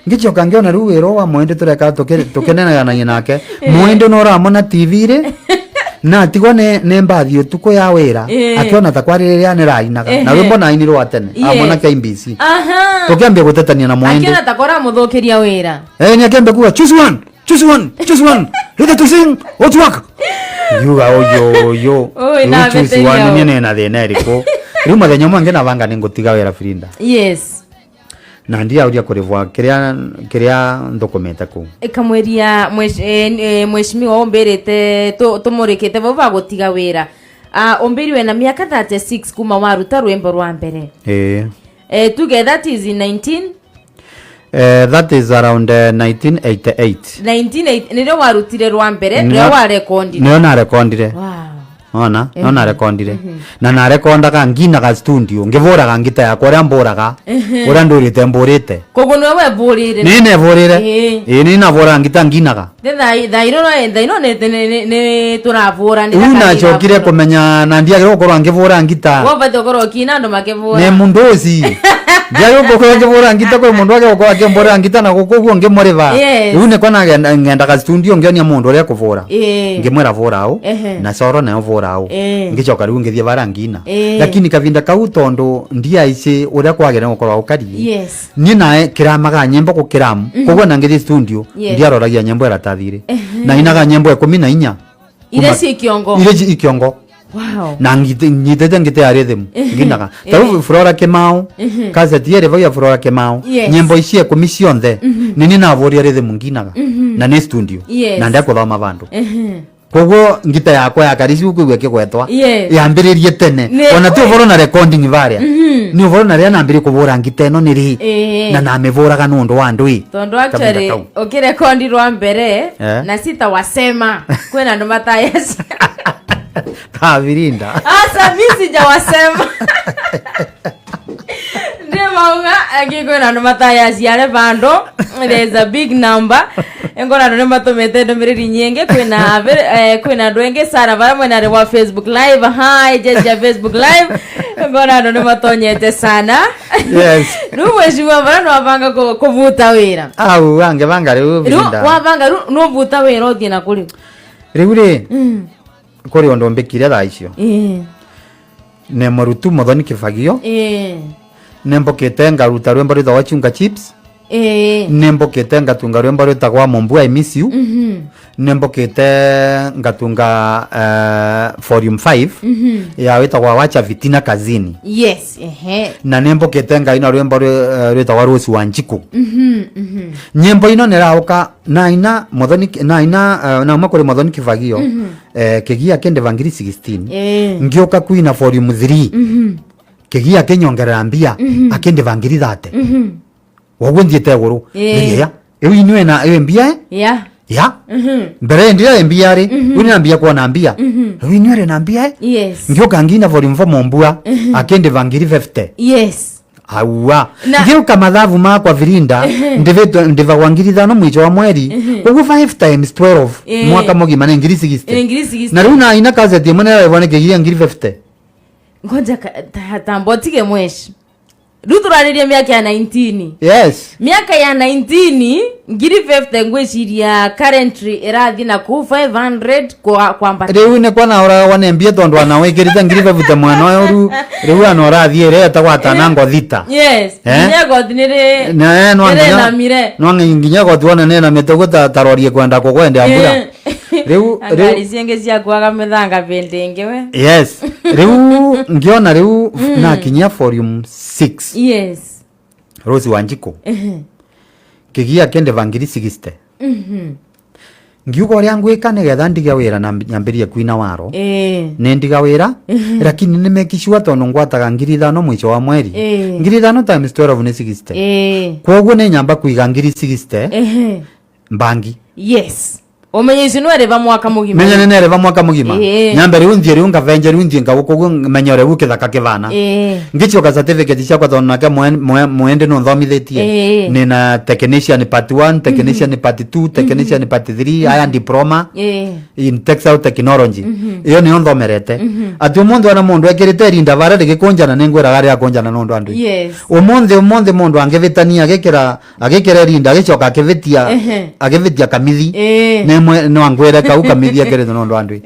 [SPEAKER 4] Ngĩcoka ngĩona rĩu wĩra ũyũ wa mwĩndĩ tũreka tũkeneanagia nake mwĩndĩ no ũramona TV rĩ na tigwo nĩ mbathi ũtukũ ya wĩra. Akĩona ta kwarĩ rĩrĩa nĩrainaga na rwĩmbo nainirwo wa tene. Amona KBC. Tũkĩambia gũtetania na mwĩndĩ.
[SPEAKER 3] Akĩona ta kora mũthũkĩria wĩra.
[SPEAKER 4] Ni akĩambia kuga, "Choose one, choose one, choose one, either to sing or to work." Yuga ũyũ ũyũ.
[SPEAKER 3] Oi,
[SPEAKER 4] Rĩu
[SPEAKER 3] na
[SPEAKER 4] choose
[SPEAKER 3] beteria
[SPEAKER 4] one
[SPEAKER 3] o.
[SPEAKER 4] niĩ nĩna thĩna ĩrĩkũ? Rĩu mũthenya ũmwe ngĩnabanga nĩ ngũtiga wĩra, Frida. Na ndiauria kũrĩbwa kĩrĩa kĩrĩa nthũkũmĩte kũu.
[SPEAKER 3] Kamweria mheshimiwa umbirite tumurikite vau vagutiga wira. Umbiri wena miaka 36 kuma waruta rwimbo rwa mbere. Tuge that is in 19
[SPEAKER 4] That is around 1988.
[SPEAKER 3] 19 nirio warutire rwa mbere rĩa warekondire.
[SPEAKER 4] Nĩo narekondire. Ona no narekondire na narekondaga nginaga studio ngĩvũraga ngita yakwa ũrĩa mbũraga ũrĩa ndũrĩte mbũrĩte.
[SPEAKER 3] Koguo niwe webũrĩre.
[SPEAKER 4] Nĩ nebũrĩre. Ĩĩ, nĩ navũraga ngita nginaga.
[SPEAKER 3] Thairo thaino nĩ tũravũra.
[SPEAKER 4] Rĩu nacokire kũmenya na ndiagĩrĩirwo gũkorwo ngĩvũra ngita.
[SPEAKER 3] Wobate ũkorwo ũkina andũ makĩvũra.
[SPEAKER 4] Nĩ mundu ũci ndiagĩrĩirwo gũkorwo ngĩvũra ngita kwĩ mũndũ wage gũkorwo akĩmbũrĩra ngita na gũkũ ũguo ngĩmũrĩva. Rĩu nĩkwo ngendaga studio ngĩonia mũndũ ũrĩa kũvũra. Ngĩmwĩra vũra ũũ na coro nayo vũra ũũ. Ngĩcoka rĩu ngĩthiĩ bara ngina. Lakini kavinda kau tondũ ndiaici ũrĩa kwagĩrĩire gũkorwo gũkariĩ, niĩ nae kĩramaga nyĩmbo gũkĩramu koguo na ngĩthiĩ studio ndiaroragia nyĩmbo ĩratathi-rĩ na inaga nyĩmbo 14.
[SPEAKER 3] Iria ciĩ kĩongo.
[SPEAKER 4] Iria ci ikĩongo. Na nyitĩte ngĩte ya rhythm nginaga tarĩu Flora Kimau kaseti yerĩ vau ya Flora Kimau. Nyĩmbo ici 10 cionthe nĩ niĩ navũria rhythm nginaga na nĩ studio. Na ndekũthoma vandũ koguo ngita yakwa ya karisi ũkũigua ĩkĩgwetwa. Yambĩrĩrie tene. Ona ti ũvoro na recording varia nĩ ũvoro na rĩrĩa nambĩrĩrie kũvũra ngita ĩno nĩ rĩ na namĩvũraga nĩ ũndũ wa andũ ĩ.
[SPEAKER 3] Tondu
[SPEAKER 4] Kavinda
[SPEAKER 3] actually
[SPEAKER 4] kau.
[SPEAKER 3] ukirekondi rwa mbere na sita wasema kwina andu matayeci.
[SPEAKER 4] Kavirinda.
[SPEAKER 3] Asa mi sijawasema ndi mauga angĩ kwĩna andũ matayaciare vandu. There's a big number ngona andũ nĩ matũmĩte ndũmĩrĩri nyingĩ kwĩna kwĩna andũ aingĩ sana bara mwena wa Facebook Live. Hi jeshi ya Facebook Live, ngona andũ nĩ matonyete sana. Rĩu mheshimiwa bara nĩ wabanga kũbuta wĩra.
[SPEAKER 4] Au angĩbanga rĩu
[SPEAKER 3] rĩu
[SPEAKER 4] Virinda.
[SPEAKER 3] Wabanga rĩu nũbuta wĩra ũthiĩ na kũrĩ.
[SPEAKER 4] Rĩu rĩ kũrĩ ũndũ mbĩkire thaa icio nĩ mũrutu Muthoni Kĩbagio. Nĩ mbũkĩte ngaruta rwĩmbo rwĩtagwa Chunga Chips. Nĩ mbũkĩte ngatunga rwĩmbo rwĩtagwa Mumbua I Miss You. Nĩ mbũkĩte ngatunga volume 5 ya wĩtagwa Wacha Vitina Kazini.
[SPEAKER 3] Yes ehe
[SPEAKER 4] Na nĩ mbũkĩte ngaina rwĩmbo rwĩtagwa Rose wa Njiku. Nyĩmbo ino nĩrauka naina Muthoni naina nauma kũrĩ Muthoni Kĩbagio kĩgia kĩndĩva ngiri 16. Ngĩũka kwina volume 3 kĩgia kĩnyongerera mbia akĩndĩva ngiri 30 woguo nthiĩte igũrũ. Ngeria ĩu inyuĩ na ĩyo mbia ya mbere ndira mbia rĩ rĩu nĩambia kuona mbia rĩu inyuĩ rĩ na mbia. Ngĩũka ngina volume 4 Mumbua akĩndĩva ngiri 50. Aua. Ngĩũka mathabu makwa Virinda ndĩvagwa 5,000 mwicho wa mweri koguo 5 times 12 mwaka mũgima nĩ ngiri 60.
[SPEAKER 3] Nĩ ngiri 60.
[SPEAKER 4] Na rĩu naina kaseti ĩmwe nĩrarĩvwo nĩ kĩgia ngiri 50.
[SPEAKER 3] Ngoja tambo tige mweshi. Riu turaririe miaka ya 19.
[SPEAKER 4] Yes.
[SPEAKER 3] Miaka ya 19 ngiri 50 ngwiciria currently irathi na kuu 500 kwa kwambata.
[SPEAKER 4] Riu nä kwana ũragwo nĩ mbia tondũ ana wĩkĩrĩte 50,000 mwena ũyũ rĩu rĩu ana ũrathiĩ ĩrĩa ĩtagwo atana ngothita.
[SPEAKER 3] Yes.
[SPEAKER 4] Eh?
[SPEAKER 3] Nginya goti nĩrĩ
[SPEAKER 4] Ne, no nginya
[SPEAKER 3] nĩrĩnamire.
[SPEAKER 4] No nginya goti wona nĩ namĩte ũguo ta rorie kwenda kũgwendea mbura. Rĩu
[SPEAKER 3] ngari
[SPEAKER 4] rĩu
[SPEAKER 3] ciengĩ ciakuaga mĩthanga bĩndĩ ĩngĩ we.
[SPEAKER 4] Yes, rĩu ngĩona rĩu nakinyia volume 6.
[SPEAKER 3] Yes.
[SPEAKER 4] Rose Wanjiku kĩgia kĩndĩva 60,000. Ngiuga ũrĩa ngwĩka nĩgetha ndige wĩra na nyambĩrie kwina waro. Nĩ ndiga wĩra lakini nĩ make sure tondũ ngwataga 5,000 mwisho wa mweri. 5,000 times 12 nĩ 60. Koguo nĩ nyamba kuiga 60,000 mbangi.
[SPEAKER 3] Yes, umenye icio nĩwerĩva mwaka mũgima.
[SPEAKER 4] Menya nĩ nereva mwaka mũgima. Nyambe rĩu nthiĩ rĩu ngavenje rĩu nthiĩ ngagũkũ ũguo menye ũrĩa gũkĩthaka kĩvana. Ngĩcoka certificate ciakwa tondũ nake mwende no nthomithĩtie. Nina technician part 1, technician part 2, technician part 3, aya diploma in textile technology. Iyo niyo nthomerete ati umuthi ona mundu ekirite irinda varia rigikunjana ningwiraga riakunjana nundu andu. Umuthi umuthi mundu angivitania agikira agikira irinda agicoka akivitia agivitia kamithi nemwe no angwire kau kamithi ekirite nundu andu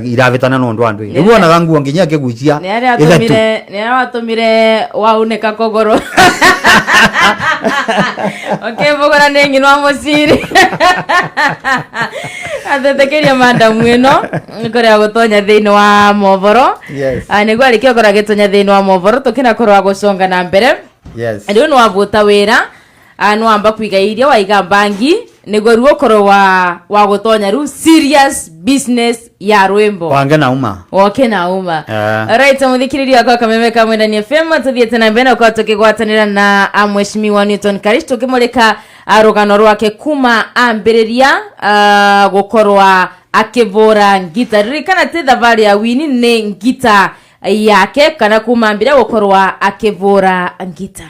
[SPEAKER 4] iravitana nundu andu riu onaga nguo nginya akigucia
[SPEAKER 3] nĩ arĩa
[SPEAKER 4] ithatu.
[SPEAKER 3] atũmire nĩ arĩa watũmire waunĩka kũgũrũ ũkĩmbũgũra nĩ ng'ino wa mũciri athethekeria mandamu ĩno nĩ kũrĩa gũtonya thĩinĩ wa mohoro.
[SPEAKER 4] Yes.
[SPEAKER 3] Ah, nĩguo arĩkia gũkorwo agĩtonya thĩinĩ wa mohoro tũkĩnakorwo gũconga na mbere.
[SPEAKER 4] Yes.
[SPEAKER 3] Rĩu nĩ wabuta wĩra, ah, nĩ wamba kũiga irio waiga bangi nĩguo rĩu ũkorwo wa gũtonya rĩu serious business ya rwĩmbo.
[SPEAKER 4] Wange na uma.
[SPEAKER 3] Woke na uma.
[SPEAKER 4] Eh.
[SPEAKER 3] Right, muthikiriria wakwa Kameme ka Mwendani FM, tuthiĩte na mbere na gũkorwo tũkĩgwatanĩra na mheshimiwa Newton Karish tũkĩmũrĩka rũgano rwake kuma ambĩrĩria gũkorwo akĩbũra ngita. Ririkana ti thabarĩ ya wini nĩ ngita yake kana kuma ambĩrĩria gũkorwo akĩbũra ngita.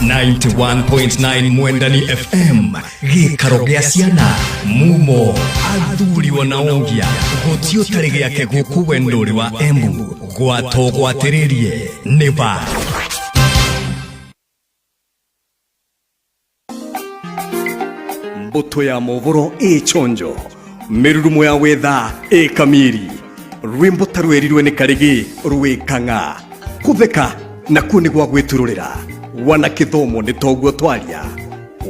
[SPEAKER 5] 91.9 Mwendani FM gĩkaro gĩa ciana mumo athuri wanaongia gũtio tarĩ gĩake gũkũ wendũrĩ wa Embu gwatogwatĩrĩrie nĩ ba mbũtũ ya mohoro ĩ chonjo mĩrurumo ya wetha ĩ kamiri rwĩmbo ta rwerirwe nĩ karĩgĩ rwĩkang'a kũtheka nakuo nĩ gwa gwĩturũrĩra wana kĩthomo nĩ toguo twaria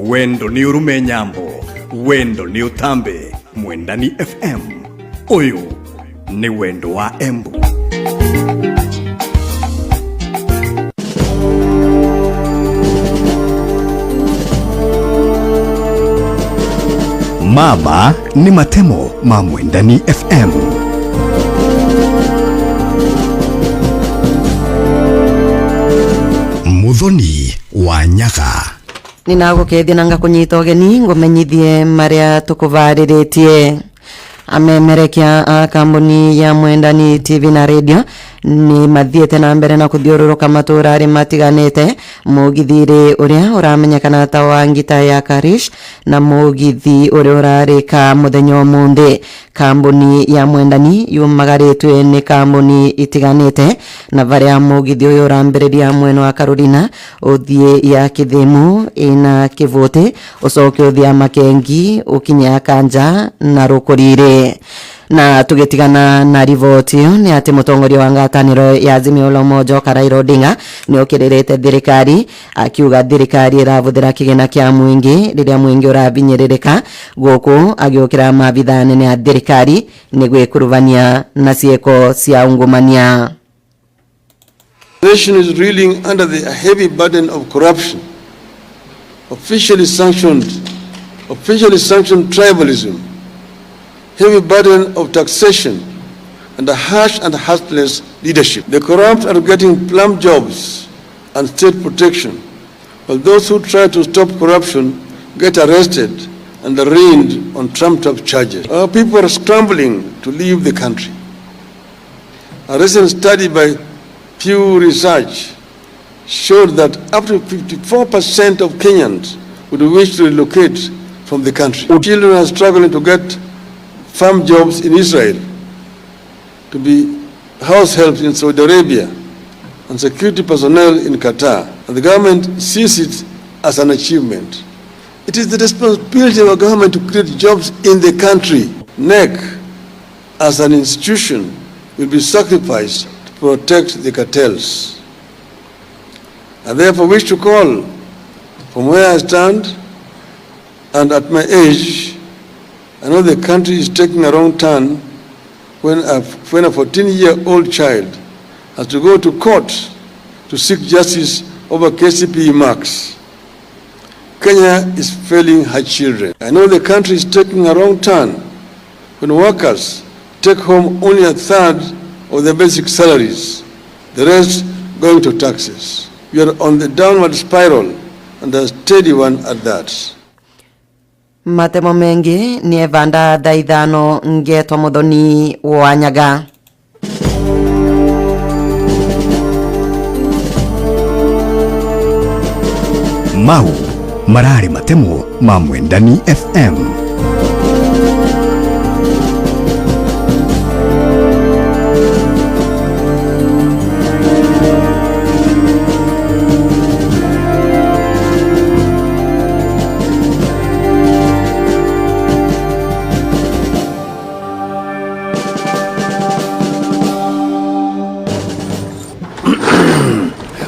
[SPEAKER 5] wendo nĩ ũrume nyambo wendo nĩ ũtambe. Mwendani FM ũyũ nĩ wendo wa Embu. Mama ni matemo ma Mwendani FM. Muthoni wa Nyaga.
[SPEAKER 6] Ninagukethia na ngakunyita ũgeni ngumenyithie maria tukuvarĩrĩtie. Amemerekia a kambuni ya Mwendani TV na radio ni mathiĩte na mbere na kuthiũrũrũka matũra arĩ matiganĩte mũgithi-rĩ ũrĩa ũramenyekana ta wa ngita ya Karish na mũgithi ũrĩa ũrarĩka mũthenya ũmũthĩ. Kambuni ya Mwendani yumagarĩtwe nĩ kambuni itiganĩte na varia mũgithi ũyũ ũrambĩrĩria mwena wa Karolina ũthiĩ ya Kĩthĩmu ĩna Kĩvũtĩ ũcoke ũthiĩ ya Makengi ũkinye ya Kanja na Rũkũriri. Na tugitigana na riboti ĩyo nĩ atĩ mũtongoria wa ngatanĩro ya Azimio la Umoja Raila Odinga nĩ okĩrĩrĩte thirikari akiuga thirikari ĩrabũthĩra kĩgĩna kĩa mũingĩ rĩrĩa mũingĩ ũrabinyĩrĩrĩka gũkũ agĩũkĩra maabithaa anene a thirikari nĩ gwĩkuruvania na ciĩko cia ungumania.
[SPEAKER 7] The nation is reeling under the heavy burden of corruption, officially sanctioned tribalism, heavy burden of taxation, and a harsh and heartless leadership. The corrupt are getting plum jobs and state protection, while those who try to stop corruption get arrested and arraigned on trumped-up charges. Our people are scrambling to leave the country. A recent study by Pew Research showed that up to 54% of Kenyans would wish to relocate from the country. Children are struggling to get farm jobs in Israel to be house helps in Saudi Arabia and security personnel in Qatar, and the government sees it as an achievement. It is the responsibility of our government to create jobs in the country. NEC, as an institution, will be sacrificed to protect the cartels. I therefore wish to call from where I stand and at my age, I know the country is taking a wrong turn when a 14-year-old child has to go to court to seek justice over KCPE marks. Kenya is failing her children. I know the country is taking a wrong turn when workers take home only a third of their basic salaries, the rest going to taxes. We are on the downward spiral, and a steady one at that.
[SPEAKER 6] Matemo mengi ni evanda thaa ithano ngetwa muthoni wa nyaga.
[SPEAKER 5] Mau mararĩ matemo ma Mwendani FM.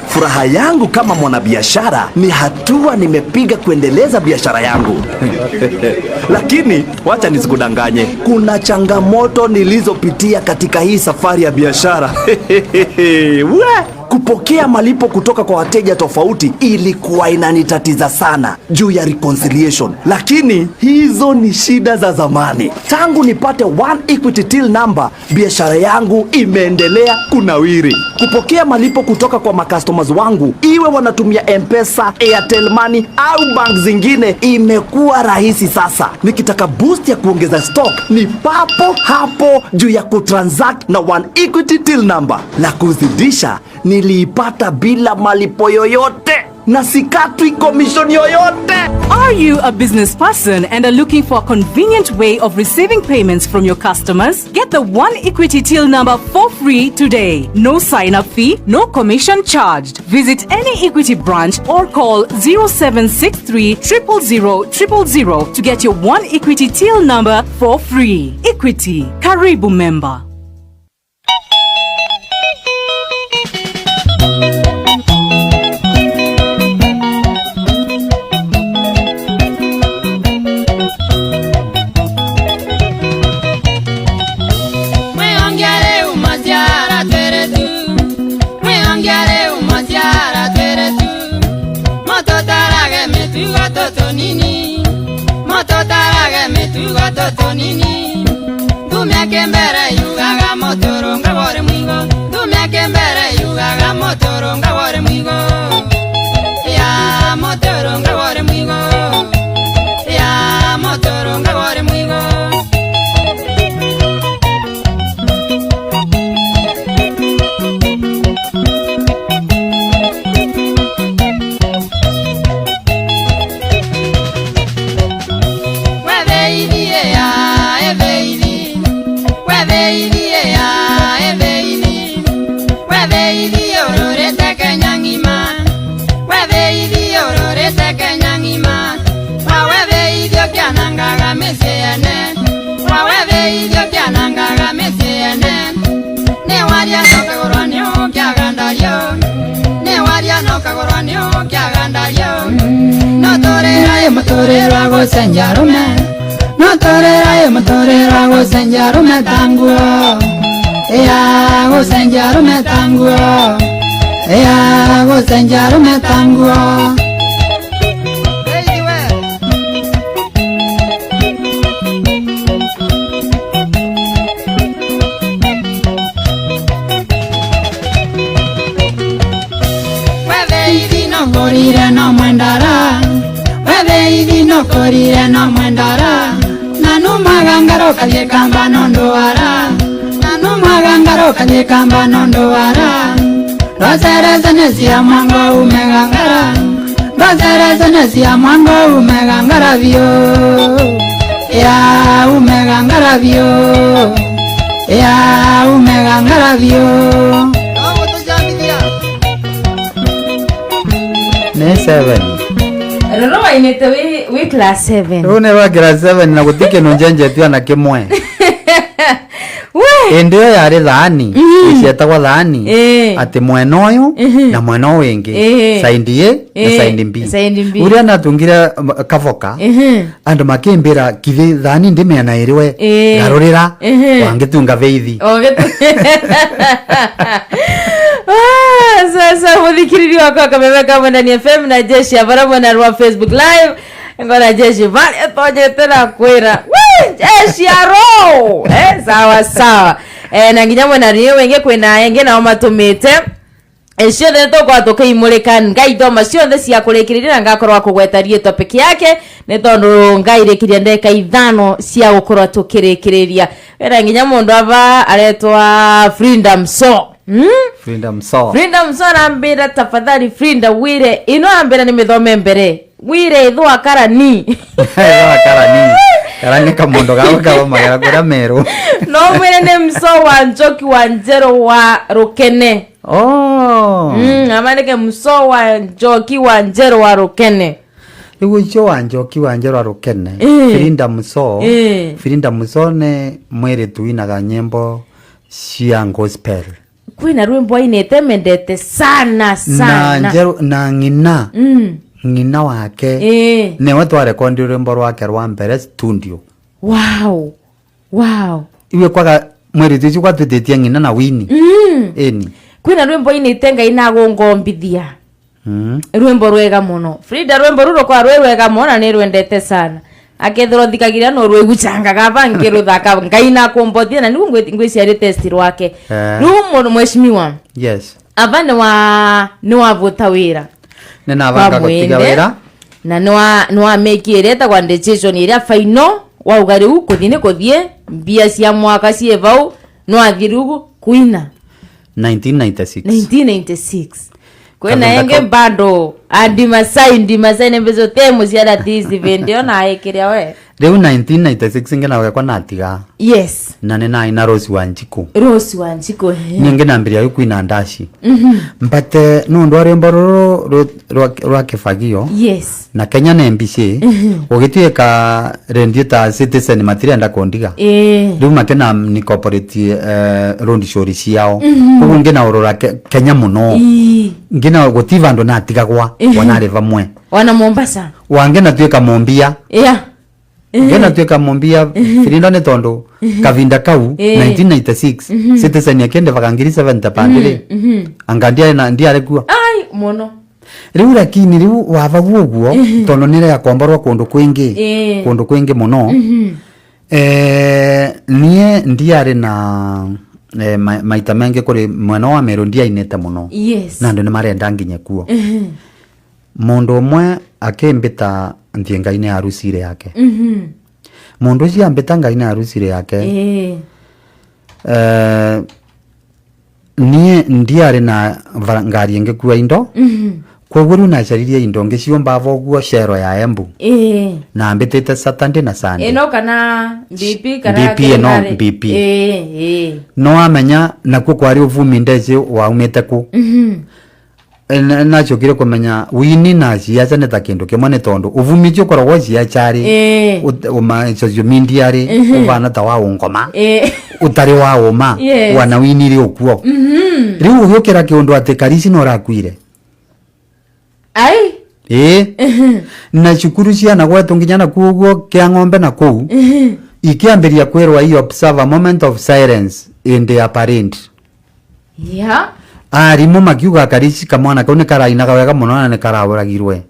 [SPEAKER 8] Furaha yangu kama mwanabiashara ni hatua nimepiga kuendeleza biashara yangu. Lakini wacha nisikudanganye, kuna changamoto nilizopitia katika hii safari ya biashara. We! Kupokea malipo kutoka kwa wateja tofauti ilikuwa inanitatiza sana juu ya reconciliation, lakini hizo ni shida za zamani. Tangu nipate One Equity Till Number, biashara yangu imeendelea kunawiri. Kupokea malipo kutoka kwa macustomers wangu, iwe wanatumia M-Pesa, Airtel Money au bank zingine, imekuwa rahisi sasa. Nikitaka boost ya kuongeza stock ni papo hapo juu ya kutransact na One Equity Till Number. La kuzidisha, niliipata bila malipo yoyote na sikatwi commission yoyote.
[SPEAKER 9] Are you a business person and are looking for a convenient way of receiving payments from your customers? Get the One Equity Till Number for free today. No sign-up fee, no commission charged. Visit any Equity branch or call 0763 000 000 to get your One Equity Till Number for free. Equity. Karibu member.
[SPEAKER 1] Nini dumia kembere yugaga motoro ngawore mwigo dumia kembere yugaga motoro ngawore mwigo ya motoro ngawore mwigo ya motoro ngawore mwigo.
[SPEAKER 2] Motorero gosenjarume notorera motorero gosenjarume tanguo ya gosenjarume tanguo ya gosenjarume tanguo. Korire no mwendara wewe no korire no mwendara nanu magangaro kalie kamba nondoara nanu magangaro kalie kamba nondoara rosereza nesia mwango umegangara rosereza nesia mwango umegangara vyo ya umegangara vyo Ya umega ng'aravio.
[SPEAKER 4] Nä 7.
[SPEAKER 3] Rũrũ wainĩte wĩ class 7.
[SPEAKER 4] Rä u nä rwa class 7 na gå tä kä ndå njenjetie ona kä mwe.
[SPEAKER 3] We.
[SPEAKER 4] Ä ndä ä yo yarä thani cietagwo thani. Atä mwena å yå na mwena å wä ngä, side A na side B.
[SPEAKER 3] Side B.
[SPEAKER 4] Uria natungire kaboka, andu makimbira kithi thani ndi miena iri we ngarurira wangitunga veithi.
[SPEAKER 3] Ah, sasa muthikiriri wakwa Kameme ka Mwendani FM na jeshi avara mwena rwa Facebook Live, ngona jeshi vale tonyete na kwira we jeshi aro, sawa sawa, na nginya mwena ni wenge kwina enge nao matumite ciothe tũkorwo tũkĩimũrĩka ngaithoma ciothe cia kũrĩkĩrĩria na ngakorwo akũgweta riĩtwa peke yake nĩ tondũ ngairĩkĩria ndagĩka 5 cia gũkorwo tũkĩrĩkĩrĩria wĩra nginya mũndũ ava aretwa Freedom So?
[SPEAKER 4] Freedom so.
[SPEAKER 3] Freedom So arambĩra tafadhali Frida wire ino arambĩra nĩ mĩthome mbere wire ithũa karani.
[SPEAKER 4] Karani karani kamundu gawe kathomagera kuria Meru.
[SPEAKER 3] No mwĩre nĩ mso wa Njoki wa Njerũ wa Rũkene.
[SPEAKER 4] Oh.
[SPEAKER 3] Amandike mso wa Njoki wa Njerũ wa Rũkene.
[SPEAKER 4] Riu ucio wa Njoki wa Njerũ wa Rũkene. Frida Muso. Frida Muso nĩ mwĩrĩtu winaga nyĩmbo cia gospel.
[SPEAKER 3] Kwĩna rwĩmbo ainĩte mendete sana
[SPEAKER 4] Na
[SPEAKER 3] sana.
[SPEAKER 4] Njerũ na ng'ina ng'ina wake newe twarekondi rwĩmbo rwake rwa mbere studio.
[SPEAKER 3] Wow.
[SPEAKER 4] Iwe kwaga mwĩrĩtu ũcio gwatwĩtĩtie ng'ina na wini. Ĩni.
[SPEAKER 3] Kwĩna rwĩmbo ainĩte Ngai nagũngombithia. Rwĩmbo rwega mũno Frida, rwĩmbo rũrũ kwa rwĩ rwega mũno na nĩ rwendete sana akethirwo thikagiria no rwĩgucangaga ba ngĩrũthaka Ngai nakũmbothia na nĩguo ngwĩciarĩ test rwake. Rĩu mũndũ mheshimiwa,
[SPEAKER 4] Yes.
[SPEAKER 3] ava nĩ wavuta wĩra.
[SPEAKER 4] Nĩ nabanga gũtiga
[SPEAKER 3] Mwende,
[SPEAKER 4] wĩra.
[SPEAKER 3] Na nĩ wamĩki ĩrĩa ĩtagwa decision ĩrĩa final wauga rĩu kũthiĩ nĩ kũthiĩ mbia cia mwaka ciĩ vau no athiĩ rĩu kuina.
[SPEAKER 4] 1996.
[SPEAKER 3] 1996 kwĩna
[SPEAKER 4] Kavinda
[SPEAKER 3] enge bado andimasai ndimasai nembezo temo ciara tici vindi ona ĩkĩrĩa we.
[SPEAKER 4] Rĩu 1996 ngĩnaga natiga.
[SPEAKER 3] Yes.
[SPEAKER 4] Na nĩ naina Rose wa Njikũ.
[SPEAKER 3] Rose wa Njikũ.
[SPEAKER 4] Niĩ ngĩnambĩrĩria rĩu kwina ndaci but nĩ ũndũ wa rwĩmbo rũrũ rwa kĩbagio na Kenya nĩ MBC gũgĩtuĩka rendio ta Citizen matirenda kũndiga. Rĩu makĩna ni corporate road show ciao, koguo ngĩnaũrũra Kenya mũno. Ngĩna gũti vandũ natigagwa wanarĩ vamwe.
[SPEAKER 3] Wana Mombasa.
[SPEAKER 4] Wangĩnatuĩka mũmbia. Ngĩnatuĩka mũmbia Firinda nĩ tondũ kavinda kau 1996 Citizen yakĩndĩvaga ngiri 70 pandĩrĩ anga ndiarĩ kuo.
[SPEAKER 3] Ai mũno.
[SPEAKER 4] Rĩu lakini rĩu wavaguo ũguo tondũ nĩrĩakomborwo kũndũ kwĩngĩ kũndũ kwĩngĩ mũno. Niĩ ndiarĩ na maita mengĩ kũrĩ mwena wa Meru ndiainĩte mũno. Na andũ nĩ marenda nginye kuo. Mũndũ ũmwe akĩmbĩta nthiĩ Ngai nĩ harusi yake. Mũndũ ũcio ambĩta Ngai nĩ harusi yake. Niĩ ndiarĩ na ngari ĩngĩkua indo, koguo rĩu nacaririe indo ngĩciũmba vo ũguo cero ya Embu na mbĩtĩte Saturday na Sunday.
[SPEAKER 3] Ĩno kana BP kana
[SPEAKER 4] BP ĩno.
[SPEAKER 3] kĩrarĩ?
[SPEAKER 4] BP. No wamenya nakuo kwarĩ ũvumi ndeci waumĩte kũ. Nacokire kũmenya wini na ciaca nĩ ta kĩndũ kĩmwe nĩ tondũ ũvumi ũcio ũkoragwo ciaca rĩ social media rĩ ũvana ta wa ũngoma ũtarĩ wa ũma. Wana wini rĩ ũkuo rĩu ũgĩũkĩra kĩũndũ atĩ Karici no ũrakuire.
[SPEAKER 3] Ai.
[SPEAKER 4] Ĩĩ, na cukuru ciana gwetũ nginya nakuo ũguo kĩa ng'ombe na kũu ikĩambĩria kwĩrwo i observe a moment of silence in their parade. Arimũ makiuga Karici kamwana kau nĩ karainaga wega mũno na nĩ karaũragirwe.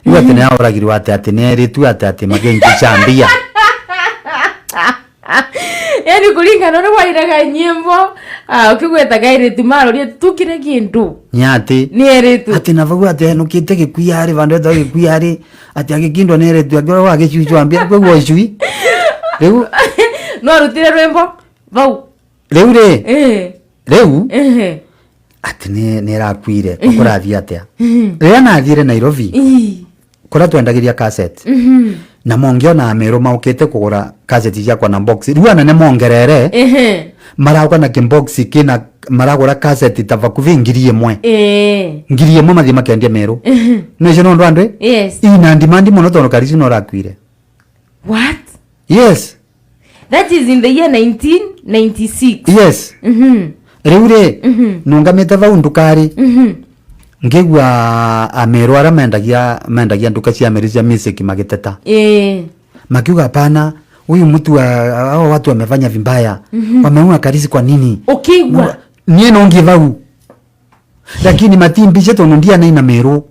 [SPEAKER 4] Rĩu atĩ nĩ aũragirwe atĩ atĩ nĩ erĩtue atĩ atĩ makĩnjica mbia.
[SPEAKER 3] Yani kulingana ũrĩa wainaga nyĩmbo ũkĩgwetaga airĩtu maroria tukire kĩndũ.
[SPEAKER 4] Nĩ atĩ
[SPEAKER 3] nĩ erĩtu.
[SPEAKER 4] Atĩ na vau atĩ enũkĩte gĩkuiarĩ vandũ etagwo gĩkuiarĩ atĩ agĩkindwo nĩ erĩtu akĩrorwo agĩcucwa mbia kwĩguo icui rĩu.
[SPEAKER 3] No arutire rwĩmbo vau.
[SPEAKER 4] Rĩu rĩ rĩu atĩ nĩ ĩrakuire kũrathiĩ atĩa rĩrĩa nathiĩre Nairobi kũrĩa twendagĩria cassette. Na mongiona Ameru maukite kugura kaseti ciakwa na box riu anene mongerere. Marauka na kimbox kina maragura kaseti ta vakuvi 1,000. 1,000 mathie makendia Meru nicio nondu andu. Ina ndimandi muno tondu Karisi norakuire.
[SPEAKER 3] What?
[SPEAKER 4] Yes.
[SPEAKER 3] That is in the year 1996.
[SPEAKER 4] Yes. Riu ri nungamite vau ndukari ngigua Ameru aria mendagia nduka cia Meru cia music magiteta. Makiuga hapana, huyu mtu hao watu wamefanya vibaya. Wameua Karisi kwa nini?
[SPEAKER 3] Ukigwa.
[SPEAKER 4] Nie nongi vau. Lakini matimbiche tondu ndia na Meru.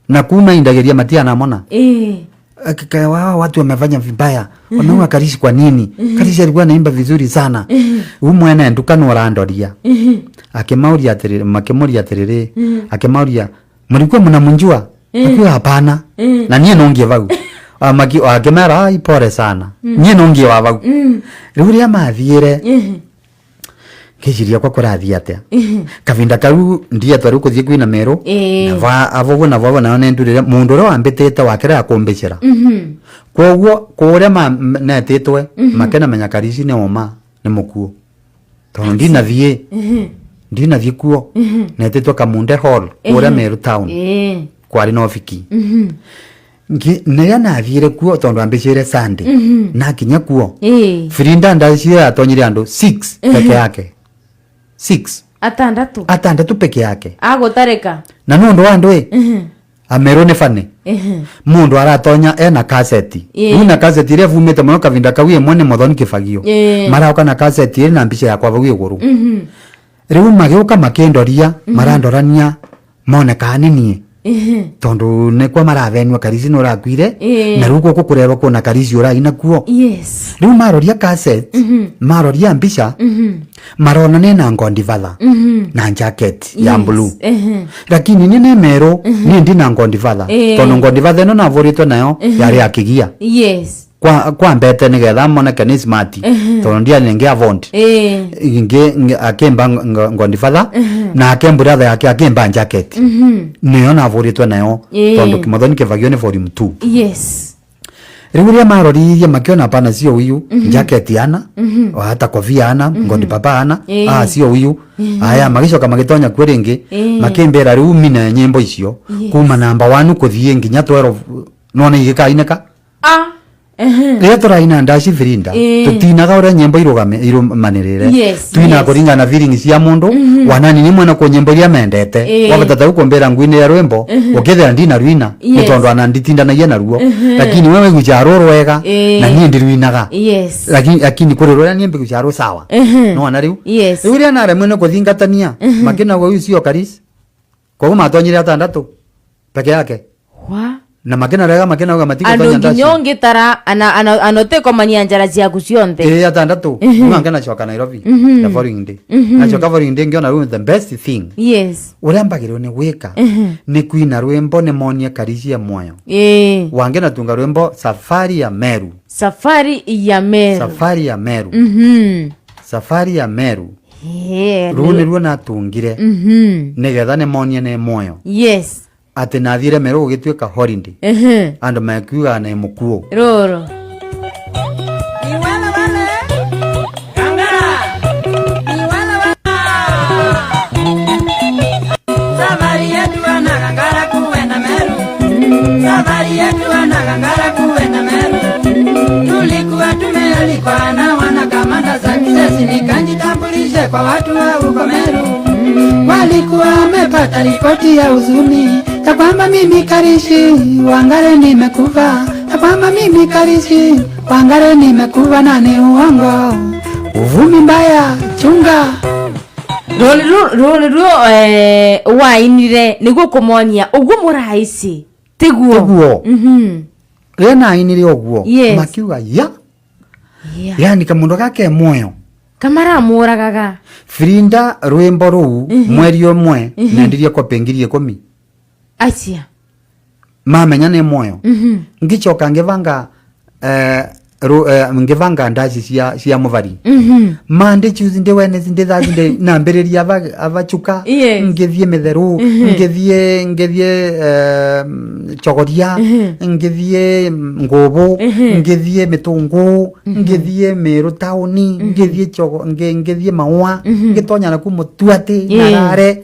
[SPEAKER 4] Na kuma indageria matia namona. Wao watu wamefanya vibaya. Wameua Karisi kwa nini? Karisi alikuwa anaimba vizuri sana. Huyu mwene nduka no arandoria. Akimauria atiriri, makimuria atiriri, akimauria mlikuwa mnamjua? Akiwa hapana. Na nie nongie vau. Akimera ai pole sana. Nie nongie wa vau. Riu ria mathiire. Ngeciria kwa kurathie atia. Kavinda kau ndia twaru kuthie kwina Meru. Na va avogo na vavo na nendurire mundu uria wambitite wakira akumbicira. Koguo kuria ma netitwe makena menya Karisi ni oma ni mukuo. Tondu ndinathie. Ndinathie kuo. Netitwe Kamunde Hall kuria Meru town. Kwari na ofiki. Ngi neya nathire kuo tondu ambicire Sunday. Na kinya kuo. Frinda ndacie atonyire andu 6 peke yake. 6.
[SPEAKER 3] Atandatu.
[SPEAKER 4] Atandatu peke yake.
[SPEAKER 3] Agotareka.
[SPEAKER 4] Na nundu wa andu Ameru ni fane. Mundu aratonya ena kaseti. Una kaseti iria vumite muno kavinda kau imwe ni Muthoni Kibagio. Marauka na kaseti iri na mbica yakwa vau iguru. Riu magiuka makindoria, marandorania mone kana ni nie. Tondu nikwa maravenua Karisi no rakuire na riu guku kurerwo kuna Karisi uraina kuo.
[SPEAKER 3] Yes.
[SPEAKER 4] Riu maroria cassette, maroria mbica, marona ni na ngondi vatha na jacket ya blue. Lakini ni Meru ni ndi na ngondi vatha. Tondu ngondi vatha ino navuritwe nayo yari akigia.
[SPEAKER 3] Yes.
[SPEAKER 4] Kwa mbete nigetha moneke ni smart. Tondu ndia ningi avond. Ingi akimba ngondi vatha na akembura yake akimba jacket. Niyo navuritwe nayo tondu Muthoni Kibagio ni volume 2.
[SPEAKER 3] Yes.
[SPEAKER 4] Riu ria maroririe makiona hapana sio huyu jacket ana hata kofia ana ngondi papa ana sio huyu. Aya magicoka magitonya kuo ringi makimbira riu mina nyimbo icio kuma namba 1 kuthie nginya 12 none igikaineka. Rĩrĩa tũraina ndaci Firinda tutinaga ũrĩa nyĩmbo irũmanĩrĩre twina kũringana na feelings cia mũndũ wanani ni mwena kũ nyĩmbo iria mendete wabata ta kumbĩra ngwinĩ ya rwĩmbo ũkĩthera ndina rwina nĩ tondũ ana nditindanagia naruo lakini wewe gucaro rwega na niĩ ndirwinaga lakini kũrĩ rũrĩa niĩ mbigucaro sawa no na rĩu rĩu rĩrĩa naremwo nĩ kũthingatania makĩna huyu sio Karisi koguo matonyire atandatu peke yake na makena rega makena uga matiko
[SPEAKER 3] andu
[SPEAKER 4] tonya ndaci
[SPEAKER 3] nginya ũngĩtara anotekomania njara ciaku cionthe
[SPEAKER 4] atandatu mm nacoka Nairobi the following day nacoka following day ngiona rĩu the best thing.
[SPEAKER 3] Yes.
[SPEAKER 4] Ũrĩa mbagĩrĩirwo nĩ gwĩka nĩ kwina rwĩmbo nĩ monie Karisi ya muoyo wange natunga rwĩmbo Safari ya Meru.
[SPEAKER 3] Safari ya Meru.
[SPEAKER 4] Safari ya Meru. Safari ya Meru. Rũu nĩruo natungire nĩgetha nĩ monie nĩ muoyo.
[SPEAKER 3] Yes.
[SPEAKER 4] Ati nathire Meru gugituika holiday. Andu makiuga ni mukuo.
[SPEAKER 3] Roro.
[SPEAKER 1] Safari yetu anagangara kuenda Meru. Safari yetu anagangara kuenda Meru. Tulikuwa tumealikwa na wana kamanda za kisasi nikajitambulishe kwa watu wa huko Meru.
[SPEAKER 2] Walikuwa wamepata ripoti ya huzuni ya kwamba mimi Karisi Wangare nimekufa, ya kwamba mimi Karisi Wangare nimekufa na ni uongo. Uvumi mbaya chunga.
[SPEAKER 3] Rũrĩ ruo wainire nĩguo kũmonia ũguo mũraici tiguo.
[SPEAKER 4] Tiguo. Rĩrĩa nainire ũguo makiuga ya. Yani kamundu gake muoyo
[SPEAKER 3] kamaramũragaga.
[SPEAKER 4] Frinda rwĩmbo rũu mweri ũmwe nendirie kopi 10,000.
[SPEAKER 3] Acia.
[SPEAKER 4] Mamenya nĩ muoyo. Ngicoka ngĩbanga Ngivanga ndaci cia muvari Monday, Tuesday, Wednesday, Thursday, nambiriria abachuka. Ngithie mitheru, ngithie chogoria, ngithie ngubu, ngithie mitungu, ngithie Miru tauni, ngithie chogo, ngithie maua, ngitonya na ku mutuati narare.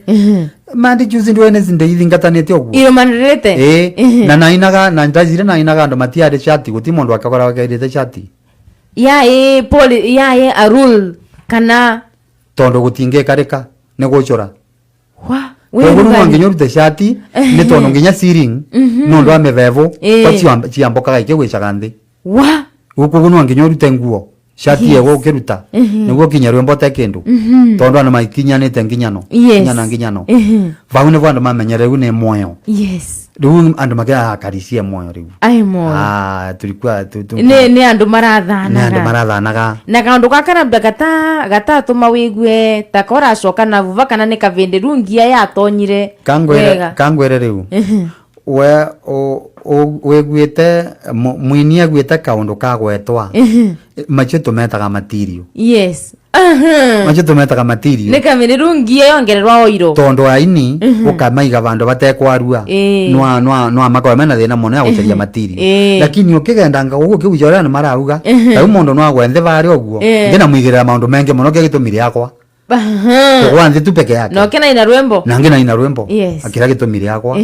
[SPEAKER 4] Monday, Tuesday, Wednesday ithingatanite uguo.
[SPEAKER 3] Irumanirite.
[SPEAKER 4] Ĩ, na nainaga na ndacire nainaga andu matiarĩ shati, guti mundu akagora kerite shati.
[SPEAKER 3] Yaĩ poli yaĩ a rule kana?
[SPEAKER 4] Tondu gutingĩkarĩka nĩ gũcũra.
[SPEAKER 3] Wa
[SPEAKER 4] Koguo no nginya ũrute shati nĩ tondũ nginya ceiling nĩ ũndũ wa mĩbebũ kwa ciambokaga ikĩgwĩcaga nthĩ.
[SPEAKER 3] Wa
[SPEAKER 4] Koguo no nginya ũrute nguo shati ĩyo ũkĩruta nĩguo kinya rwĩmbo te kĩndũ, tondũ andũ maikinyanĩte nginyano nginyana nginyano. Vau nĩvo andũ mamenyere rĩu nĩ moyo. Rĩu andũ makĩra karicie moyo rĩu.
[SPEAKER 3] Ai moyo.
[SPEAKER 4] Ah, tulikuwa
[SPEAKER 3] nĩ andũ
[SPEAKER 4] nĩ andũ
[SPEAKER 3] marathanaga.
[SPEAKER 4] Marathanaga.
[SPEAKER 3] Na kaundu gaka labda gatatũma wĩgue ta koracoka na vuva kana nĩ kavĩndĩ rĩu ngia yatonyire
[SPEAKER 4] Kangwĩre.
[SPEAKER 3] wega.
[SPEAKER 4] Kangwĩre rĩu we wĩguĩte mwini aguĩte kaũndũ kagwetwa macio tũmetaga material. Macio tũmetaga material.
[SPEAKER 3] Nĩ kavĩndĩ rĩu ngia yongererwa oiro.
[SPEAKER 4] Tondũ aini ũkamaiga vandũ vatekwarua no makorwo mena thĩna mũno ya gũcaria material, lakini ũkĩgendanga ũguo ũkĩgucia ũrĩa andũ marauga rĩu mũndũ no agwe nthĩ varĩa ũguo ngĩnamũigĩrĩra maũndũ mengĩ mũno kĩa gĩtũmire yakwa kũgwa nthĩ tu peke yake.
[SPEAKER 3] Na ũkĩna ina rwĩmbo.
[SPEAKER 4] Na ngina ina rwimbo. Akira gitumire yakwa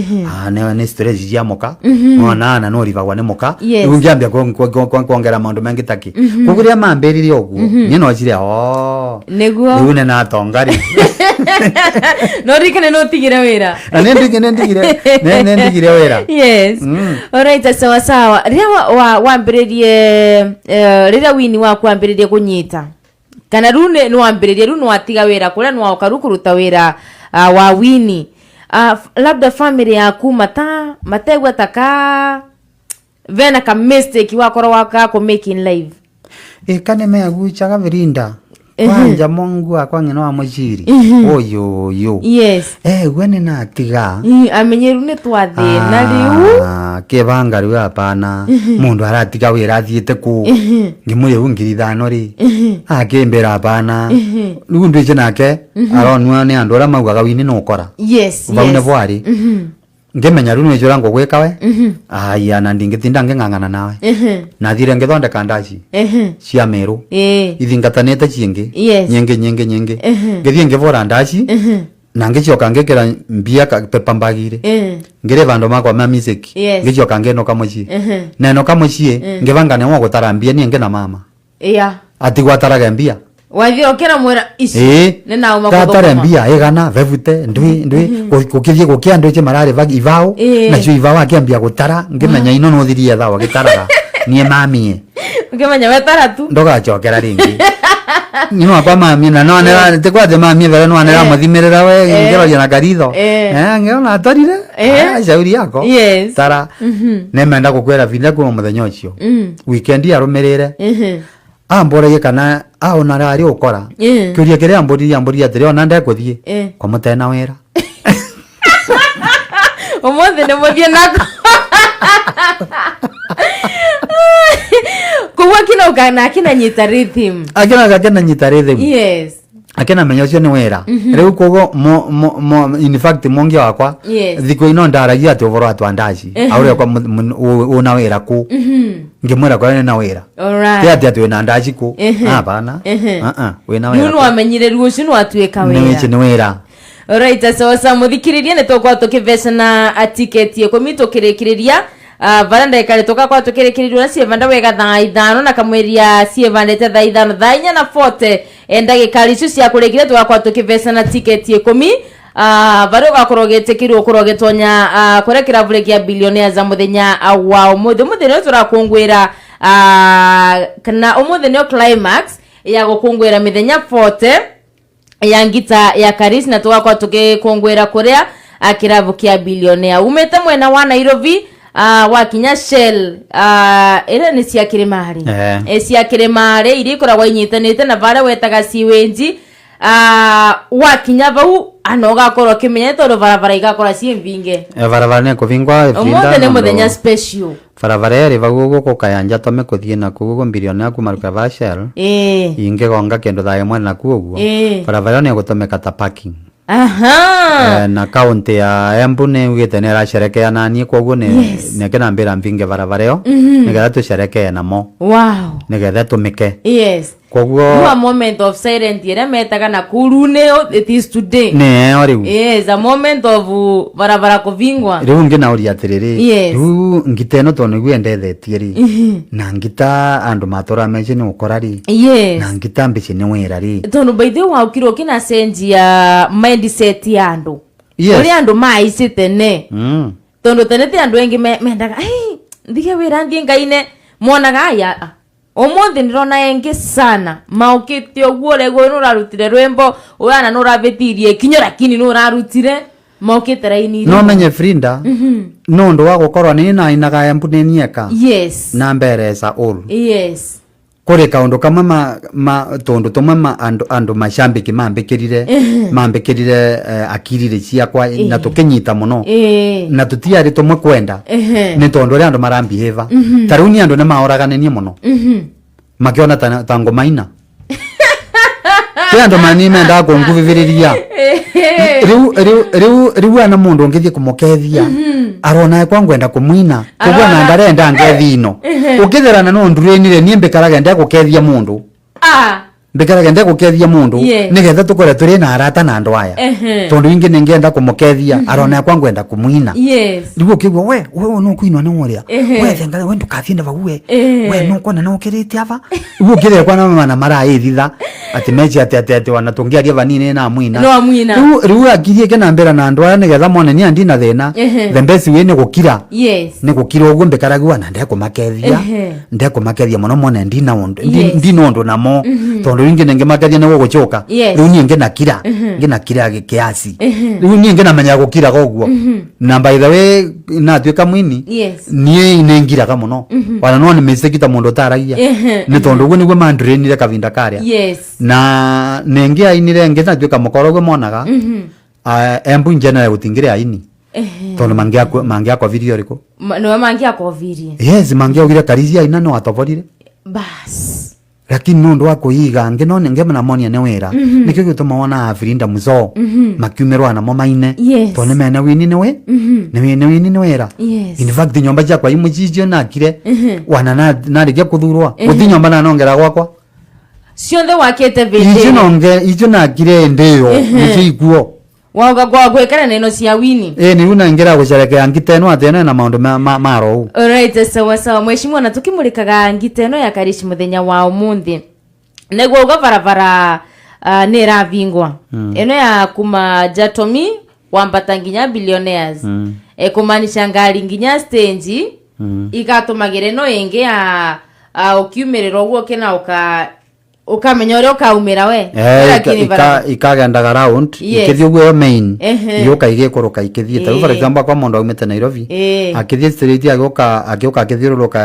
[SPEAKER 4] ne stress cia muka nona na no rivagwa ni muka. Riu ngiambia kuongera maundu mengi taki koguo ria mambiririe uguo nie no cire o riu ne natonga ri.
[SPEAKER 3] No ririkane no ũtigire wĩra.
[SPEAKER 4] Na nĩ ndigire wĩra.
[SPEAKER 3] Yes. Alright, sawa sawa. Rĩrĩa wambĩrĩrie rĩrĩa wini waku wambĩrĩrie kũnyita kana rĩu nĩ wambĩrĩrie rĩu nĩwatiga wĩra kũrĩa nĩwaoka rĩu kũruta wĩra wa wini, labda family yaku mategua ta ka vena ka mistake wakorwo waka kũ make in life?
[SPEAKER 4] Ĩka nĩ megucaga virinda kwanja mongu akwa ng'ina wa mũciri ũyũ ũyũ. Gwe nĩ natiga.
[SPEAKER 3] Amenyeru nĩ twathĩna rĩu.
[SPEAKER 4] Ah, kĩbanga rĩu hapana, mũndũ aratiga wĩra athiĩte kũ ngĩmũrĩ rĩu 5,000 rĩ akĩmbĩra hapana, rĩu ndwĩce nake aronua nĩ andũ arĩa maugaga wini nĩ ũkora. Vau nĩvo arĩ ngĩmenya rĩu nĩnjũra ngũgwĩka we aya na ndingĩtinda ngĩng'ang'ana nawe. Nathire ngĩthondeka ndaci cia Meru ithingatanĩte ciingĩ nyingĩ nyingĩ nyingĩ, ngĩthiĩ ngĩbũra ndaci na ngĩcoka ngĩkĩra mbia paper bag-irĩ ngĩrĩ vandũ makwa ma music. Ngĩcoka ngĩnũka mũciĩ nenũka mũciĩ ngĩbanga nĩwe gũtara mbia niĩ ngĩna mama atigwo atarage mbia.
[SPEAKER 3] Wathiĩ ũkĩra mwĩra ici nĩ nauma
[SPEAKER 4] Tatare
[SPEAKER 3] gũthũkũma.
[SPEAKER 4] Mbia igana vevute ndwi ndwi gũkĩthiĩ gũkĩa andũ ici mararĩ ibao. Nacio ibao akĩambia gũtara ngĩmenya ino nũthirie thaũ agĩtaraga niĩ mamie.
[SPEAKER 3] Ũkĩmenya wetara tu.
[SPEAKER 4] Ndũgacokera rĩngĩ nĩ wakwa mamie na nonera tikwatĩ mamie vere nwanera mũthimĩrĩra we ngĩroria na karitho. Ngĩona atarire. Ah, shauri yako. Tara nĩmenda gũkwĩra vinda kuma mũthenya ũcio weekend yarũmĩrĩre ambũragie kana aona arĩ ũkora kĩũria kĩrĩa ambũririe ambũririe atĩrĩ ona ndekũthiĩ kwa mũtena wĩra.
[SPEAKER 3] Ũmũthĩ nĩ mũthiĩ nako koguo akinoka na akinanyita rhythm.
[SPEAKER 4] Akĩnaga akĩnanyita rhythm. Akinamenya ũcio nĩ wĩra rĩu koguo in fact mongi wakwa thikũ ino ndaragia atĩ ũboro wa twandaci aũrĩa kwa una wĩra kũ ngĩmwĩra kwa nĩ na wĩra ti atĩ atĩ wĩna ndaci kũ. Hapana. Ah, ah, wĩna
[SPEAKER 3] Rĩu
[SPEAKER 4] wĩra
[SPEAKER 3] nĩ wamenyire rĩu ũcio nĩ watuĩka
[SPEAKER 4] nĩ
[SPEAKER 3] wĩra.
[SPEAKER 4] wĩci nĩ wĩra.
[SPEAKER 3] Alright, sawa sawa muthikiriria nĩ tũgũkorwo tũkĩvecana tiketi 10 tũkĩrĩkĩrĩria varia ndagĩka tũgakorwo tũkĩrĩkĩrĩria na cievanda wega thaa 5 na kamwĩria cievandĩte thaa 5 thaa 4 na 40 ndagĩka icio cia kũrĩkĩria tũgakorwo tũkĩvecana tiketi 10 varia ũgakorwo ũgĩtĩkĩrwo ũkorwo ũgĩtonya kũrĩa kĩrabu kĩa Billionaires mũthenya wa ũmũthĩ. Ũmũthĩ nĩo tũrakũngũĩra kana ũmũthĩ nĩo climax ya gũkũngũĩra mĩthenya 40 ya ngita ya Karis na tugakorwo tukikungwira kuria kirabu kia Billionaire umite mwena wa Nairobi wakinya Shell ĩrĩa nĩ cia Kĩrĩmarĩ. Cia Kĩrĩmarĩ iria ikoragwo inyitanĩte na varia wetaga siwenji wakinya vau ana ũgakorwo ũkĩmenya nĩ tondũ barabara igakorwo ciĩ mbinge.
[SPEAKER 4] Barabara nĩ kũbingwa.
[SPEAKER 3] Ũmũthĩ nĩ mũthenya special.
[SPEAKER 4] Barabara ĩrĩ vau ũguo gũkayanja tome kũthiĩ nakuo ũguo mbirionea kuma rukava Shell ingĩgonga kĩndũ thaa ĩmwe nakuo ũguo. Barabara ĩyo nĩ ĩgũtũmĩka ta parking. Na kaunti ya Embu nĩ ugĩte nĩ ĩracerekea naniĩ, koguo nĩ nĩkĩnambĩra mbinge barabara ĩyo nĩgetha tũcerekee namo, nĩgetha ĩtũmĩke. Koguo
[SPEAKER 3] no a moment of silence ĩrĩa metaga na kurune, it is today.
[SPEAKER 4] Nĩ ĩyo rĩu.
[SPEAKER 3] Yes, a moment of barabara kũvingwa.
[SPEAKER 4] Rĩu ngĩnaũria atĩrĩrĩ, rĩu ngita ĩno tondũ nĩguo endethetie rĩ, na ngita andũ matũraga meci nĩ gũkora rĩ, na ngita mbici nĩ wĩra rĩ.
[SPEAKER 3] Tondu by the way waukire ukinacenjia mindset ya andu uria andu maici tene, tondu tene ti andu engi mendaga, "Ai, ndige wira nthie ngaine," monaga aya. Umuthi ndirona engi sana maukite uguo rego nurarutire rwimbo uyana nuravitirie kinyo, lakini nurarutire maukite raini.
[SPEAKER 4] No menye Frinda nĩ ũndũ wa gũkorwo nĩ nainaga Embu nĩ nieka na mberesa all kũrĩ kaũndũ kamwe ma tũndũ tũmwe ma andũ macambĩki mambĩkĩrire akirire ciakwa na tũkĩnyita mũno na tũtiarĩ tũmwe kwenda, nĩ tondũ ũrĩa andũ marambihĩva ta rĩu ni andũ nĩ maoraganĩnie mũno makĩona ta ngũmaina kwĩ andũ mani mendaga kũnguvĩvĩrĩria. Rĩu ana mũndũ ũngĩthiĩ kũmũkethia arona kwa ngwenda kũmwina, koguo na ndarenda ngethi ino ũkĩtherana no ndurĩnire niĩ mbĩkarage ndegũkethia mũndũ, mbĩkarage ndegũkethia mũndũ nĩgetha tũkore tũrĩ na arata na andũ aya, tondũ ingĩ nĩngĩenda kũmũkethia arona kwa ngwenda kũmwina. Rĩu ũkĩigua we nũkũinwa nĩ ũrĩa we thenga we ndũkathiĩ na vau we we nũkuona nĩ ũkĩrĩte ava. Rĩu ũkĩrĩa kwa na maraĩthitha atĩ meci atĩ wana tũngĩaria vanini na mwina.
[SPEAKER 3] No amwina.
[SPEAKER 4] Rĩu akirie kĩnambĩra na andũ aya nĩgetha mone niĩ ndina thĩna. The best way nĩ gũkira, nĩ gũkira ũguo mbĩkaragua na ndekũmakethia, ndekũmakethia mũno mone ndina ũndũ ndina ũndũ namo, tondũ rĩu ingĩ nĩngĩmakethia nĩ gũgũcoka. Rĩu niĩ ngĩnakira kiasi, rĩu niĩ ngĩnamenya gũkiraga ũguo, na by the way natuĩka mwini niĩ nĩ ngiraga mũno, ona no nĩ mistake ta mũndũ ũtaragia, nĩ tondũ ũguo nĩguo mandrenire kavinda karĩa na nĩngĩ ainire ngĩnatuĩka mũkoro ũguo monaga. Embu in general gũtingĩrĩ aini tondũ mangĩakovirie ũrĩkũ?
[SPEAKER 3] Niwe mangiakovirie.
[SPEAKER 4] Yes, mangĩaugire Karisi aina no atoborire.
[SPEAKER 3] Bas.
[SPEAKER 4] Lakini nĩ ũndũ wa kũiga ngĩ no nĩngĩ namonia nĩ wĩra, nĩkĩo gĩtũma wona Afrinda Muzo makiumĩrwa namo maine, tondũ nĩ mene wini nĩ wĩ nĩ wini nĩ wĩra. In fact nyomba ciakwa imwe cicio nakire wana narĩkia kũthurwa gũti nyomba nanongera gwakwa.
[SPEAKER 3] Cionthe wakite
[SPEAKER 4] icio
[SPEAKER 3] vindi.
[SPEAKER 4] Nonge icio nakire ĩndĩ ĩyo nĩcio ikuo.
[SPEAKER 3] Wauga kwa gwikara neno cia wini.
[SPEAKER 4] Ĩ nĩu naingĩra gũcerekea ngita ĩno atĩ ĩno ĩna maũndũ ma rou.
[SPEAKER 3] Alright, sawa sawa mheshimiwa, na tukimulikaga ngita ĩno ya Karishi muthenya wa umuthi niguo uga barabara nĩ ĩravingwa ĩno ya kuma Jatomi wambata nginya Billionaires, kumaanisha ngari nginya stage ikatũmagĩra ĩno ĩngĩ ya ũkiumĩrĩra ũguo kĩna ũkamenya ũrĩa ũkaumĩra we. Lakini
[SPEAKER 4] ikagendaga round ikĩthiĩ ũguo ĩyo main yũka igĩkũrũka ikĩthiĩ ta rĩu, for example kwa mũndũ aumĩte Nairobi akĩthiĩ straight agĩũka akĩthiũrũrũka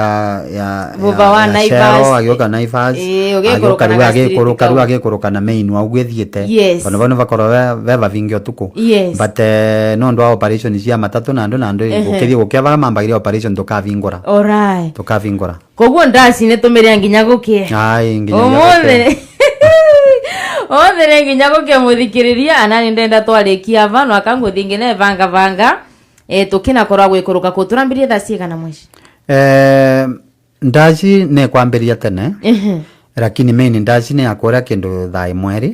[SPEAKER 4] ya
[SPEAKER 3] Vuva wa
[SPEAKER 4] ya
[SPEAKER 3] Naivas.
[SPEAKER 4] Shell, agĩũka Naivas,
[SPEAKER 3] ũgĩikũrũka
[SPEAKER 4] agĩũka
[SPEAKER 3] na
[SPEAKER 4] rĩu
[SPEAKER 3] ga street
[SPEAKER 4] agĩikũrũka
[SPEAKER 3] kau.
[SPEAKER 4] Rĩu agĩikũrũka na main wa ũguo ĩthiĩte, tondũ vau nĩvakorwo ve vavingi ũtukũ, but no ũndũ wa operation cia matatũ na andũ gũkĩthiĩ gũkĩa varia mambagĩria operation tũkavingũra, tũkavingũra.
[SPEAKER 3] Koguo ndaci nĩ tũmĩrĩa nginya gũkĩe.
[SPEAKER 4] Ai, nginya
[SPEAKER 3] umuthi umuthi nĩ nginya gũkĩa mũthikĩrĩria anani ndenda twarĩkia va no akangũthi ngine vanga vanga tũkĩnakorwo gwĩkũrũka kũ tũrambirie thaa cigana mweci?
[SPEAKER 4] Ndaci nĩ kwambĩria tene, lakini main ndaci nĩ yakũrĩa kĩndũ thaa ĩmwe rĩ,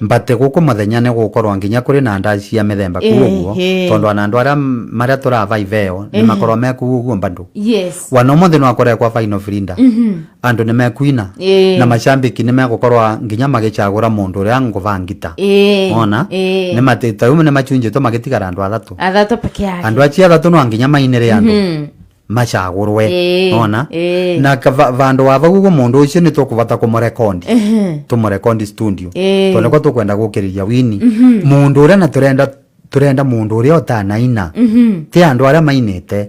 [SPEAKER 4] but gũkũ mũthenya nĩ gũkorwo nginya kũrĩ na ndaci cia mĩthemba kuu ũguo, tondũ ona andũ arĩa marĩa tũrava iveo nĩ makorwo me kuu ũguo bado. Wana ũmũthĩ no akorwo kwa final Frinda andũ nĩ mekuina na macambĩki nĩ megũkorwo nginya magĩcagũra mũndũ ũrĩa ngũbangita ona nĩ matĩ rĩu nĩ machunjĩtwo magĩtigara andũ athatũ.
[SPEAKER 3] Athatũ peke yake.
[SPEAKER 4] Andũ acio athatũ no nginya mainĩre andũ macagũrwe ona na vandu wa vau ũguo mũndũ ũcio nĩ tũkũbata kũmũrekondi, tũmũrekondi studio, tondũ nĩkwo tũkwenda gũkĩrĩria wini mũndũ ũrĩa na tũrenda mũndũ ũrĩa ũtanaina, ti andũ arĩa mainĩte.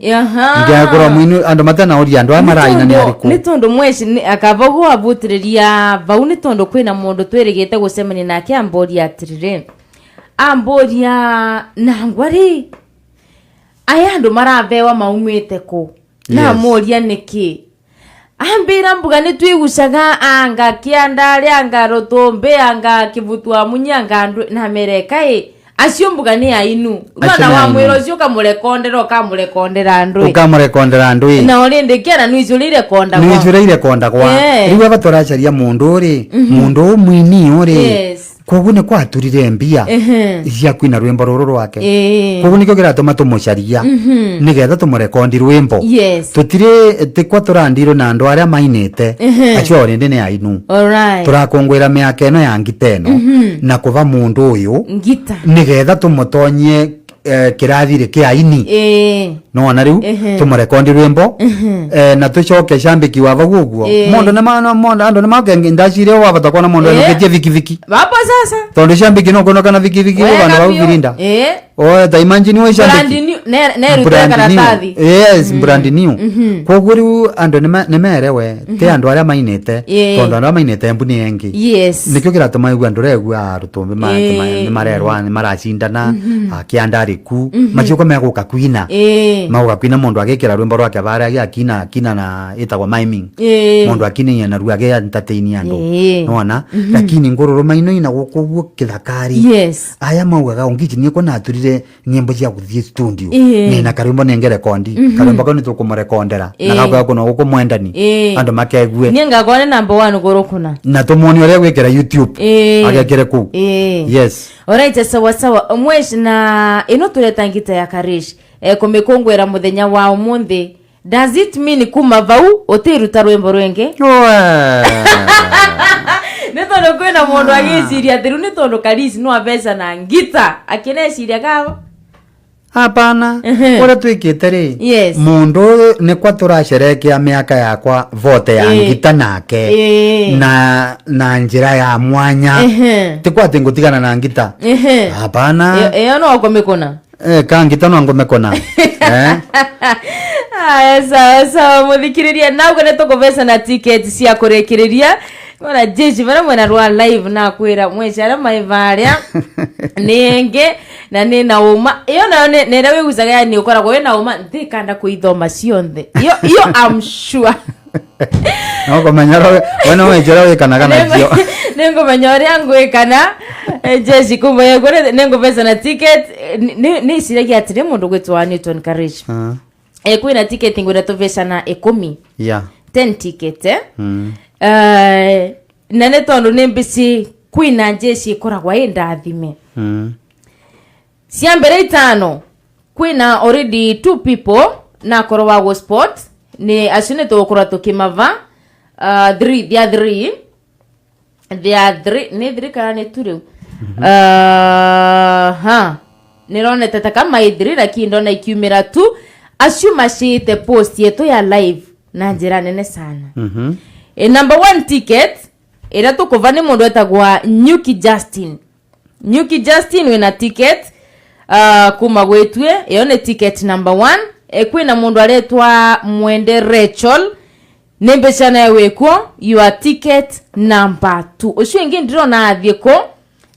[SPEAKER 4] Ngĩakorwo mũini andũ matanaũria andũ aya maraina nĩ arĩkũ.
[SPEAKER 3] Nĩ tondũ mweci akaba ũguo wabutĩrĩria vau nĩ tondũ kwĩna mũndũ twĩrĩgĩte gũcemania nake ambũria atĩrĩrĩ, ambũria nangwa rĩ aya andũ marabewa maumĩte kũ. Namuria niki ambira mbuga nĩ twigucaga anga kĩandarĩ anga rũtũmbĩ anga kĩbutu munya anga ndũ na mereka ĩ acio mbuga nĩ ainu.
[SPEAKER 4] Acio
[SPEAKER 3] Rwana
[SPEAKER 4] nĩ
[SPEAKER 3] wa
[SPEAKER 4] ainu.
[SPEAKER 3] mwĩra ũcio ũkamũrekondera ũkamũrekondera ndũ
[SPEAKER 4] Ukamurekondera andu ĩ.
[SPEAKER 3] Na ũrĩndĩ kĩana nĩicũrĩire kondagwa.
[SPEAKER 4] Nĩicũrĩire kondagwa. Rĩu aba tũracaria mũndũ rĩ, mũndũ ũyũ mwini ũrĩ. Koguo nĩ kwaturire mbia cia kwina rwĩmbo rũrũ rwake. Koguo nĩkĩo kĩratũma tũmũcaria nĩgetha tũmũrekondi rwĩmbo. Tũtirĩ tikwa tũrandirwo na andũ arĩa mainĩte acio orĩndĩ nĩ ainu. Tũrakũngũĩra mĩaka ĩno ya ngita ĩno na kũva mũndũ ũyũ
[SPEAKER 3] Ngita
[SPEAKER 4] nĩgetha tũmũtonyie kĩrathi-rĩ kĩa aini. Nona rĩu tũmũrekondi rwĩmbo na tũcoke cambĩki wa vau ũguo. Mũndũ nĩ andũ nĩ make ndacire wabata kuona mũndũ enũkĩtie vikiviki.
[SPEAKER 3] Vapo sasa.
[SPEAKER 4] Tondũ cambĩki no kuoneka na vikiviki
[SPEAKER 3] Wega
[SPEAKER 4] vandu vau
[SPEAKER 3] biũ.
[SPEAKER 4] virinda. Oe ta imagine we
[SPEAKER 3] Brand
[SPEAKER 4] cambĩki
[SPEAKER 3] new nerutire
[SPEAKER 4] Brand new.
[SPEAKER 3] karatathi.
[SPEAKER 4] Yes, brand new. Koguo rĩu andũ nĩ merewe ti andũ arĩa mainĩte tondũ andũ arĩa mainĩte mbu nĩ engi. Nĩkĩo kĩratũma igu andũ regua rũtũmbĩ nĩ marerwa nĩ maracindana akĩandarĩku maciũka megũka kwina. Magũka kwina mũndũ agĩkĩra rwĩmbo rwake varĩa agĩakina akina na ĩtagwo miming. Mũndũ akinaia narua agĩ entertain andũ. Nona lakini ngũrũrũma ino ina gũkũ ũguo kĩthakari. Aya maugaga ũngici niĩ kona aturire nyĩmbo cia gũthiĩ studio. Nina karwĩmbo nĩngerekondi karwĩmbo kau nĩtũkũmũrekondera na gaukaga kũno gũkũ mwendani andũ makegue.
[SPEAKER 3] Niĩ ngakorwo nĩ number one gũrũkũna.
[SPEAKER 4] Na tũmuonie ũrĩa gwĩkĩra YouTube. Agekĩre kũu. Yes.
[SPEAKER 3] Alright, sawa sawa mwesh na ino tureta ngita ya karish kumikungwira muthenya wa umuthi, does it mean kuma vau utiruta rwimbo rwingi?
[SPEAKER 4] Oe.
[SPEAKER 3] Nĩ tondũ kwĩna mũndũ agĩciria atĩ rĩu nĩ tondũ karisi no abeca na ngita akĩneciria kabo.
[SPEAKER 4] Hapana, ũrĩa twĩkĩte rĩ, mũndũ ũyũ nĩkwa tũracerekea mĩaka yakwa vote ya ngita nake na njĩra ya mwanya. Tikwa atĩ ngũtigana na ngita. Hapana.
[SPEAKER 3] Ĩyo no ũkũmĩkũna.
[SPEAKER 4] Ka ngita no ngũmĩkũna.
[SPEAKER 3] Aya, sawa sawa muthikiriria nauga nĩ tũkũbeca na ticket cia kũrĩkĩrĩria ona jeshi varia mwena rwa live nakwĩra mweca arĩa mai varĩa nĩ ĩngĩ na nĩ na ũma ĩyo nayo nĩ ĩrĩa wĩgucaga yani ũkoragwo wĩna ũma nthĩkanda kũithoma cionthe iyo iyo I'm sure.
[SPEAKER 4] No kũmenya we no wenjera wĩkanaga nacio.
[SPEAKER 3] Nĩ ngũmenya ũrĩa ngwĩkana jeshi kumba nĩ ngũbeca na ticket nĩ iciragia atĩrĩ mũndũ gwĩtwo Newton Courage. Kwĩna ticket ngwĩra tũbeca na 10. 10 ticket. Na nĩ tondũ nĩ mbici kwĩna jeshi ĩkoragwo ĩ ndathime. Cia mbere itano kwĩna already two people na korwo wa go sport nĩ acio nĩ tũgũkorwo tũkĩmava three, they are three, they are three, nĩ three kana nĩ two rĩu ha nĩronete ta kama ĩ three lakini ndona ikiumĩra tu acio macĩte post yetu ya live na njĩra nene sana. Number one ticket ĩrĩa tũkũva nĩ mũndũ etagwa Nyuki Justin. Nyuki Justin wĩna ticket kuma gwĩtue ĩyo nĩ ticket number one. Kwĩna mũndũ aretwa Mwende Rachel nĩ mbeca nayo wĩkuo your ticket number two. Ũcio ĩngĩ ndĩrona athiĩ kũ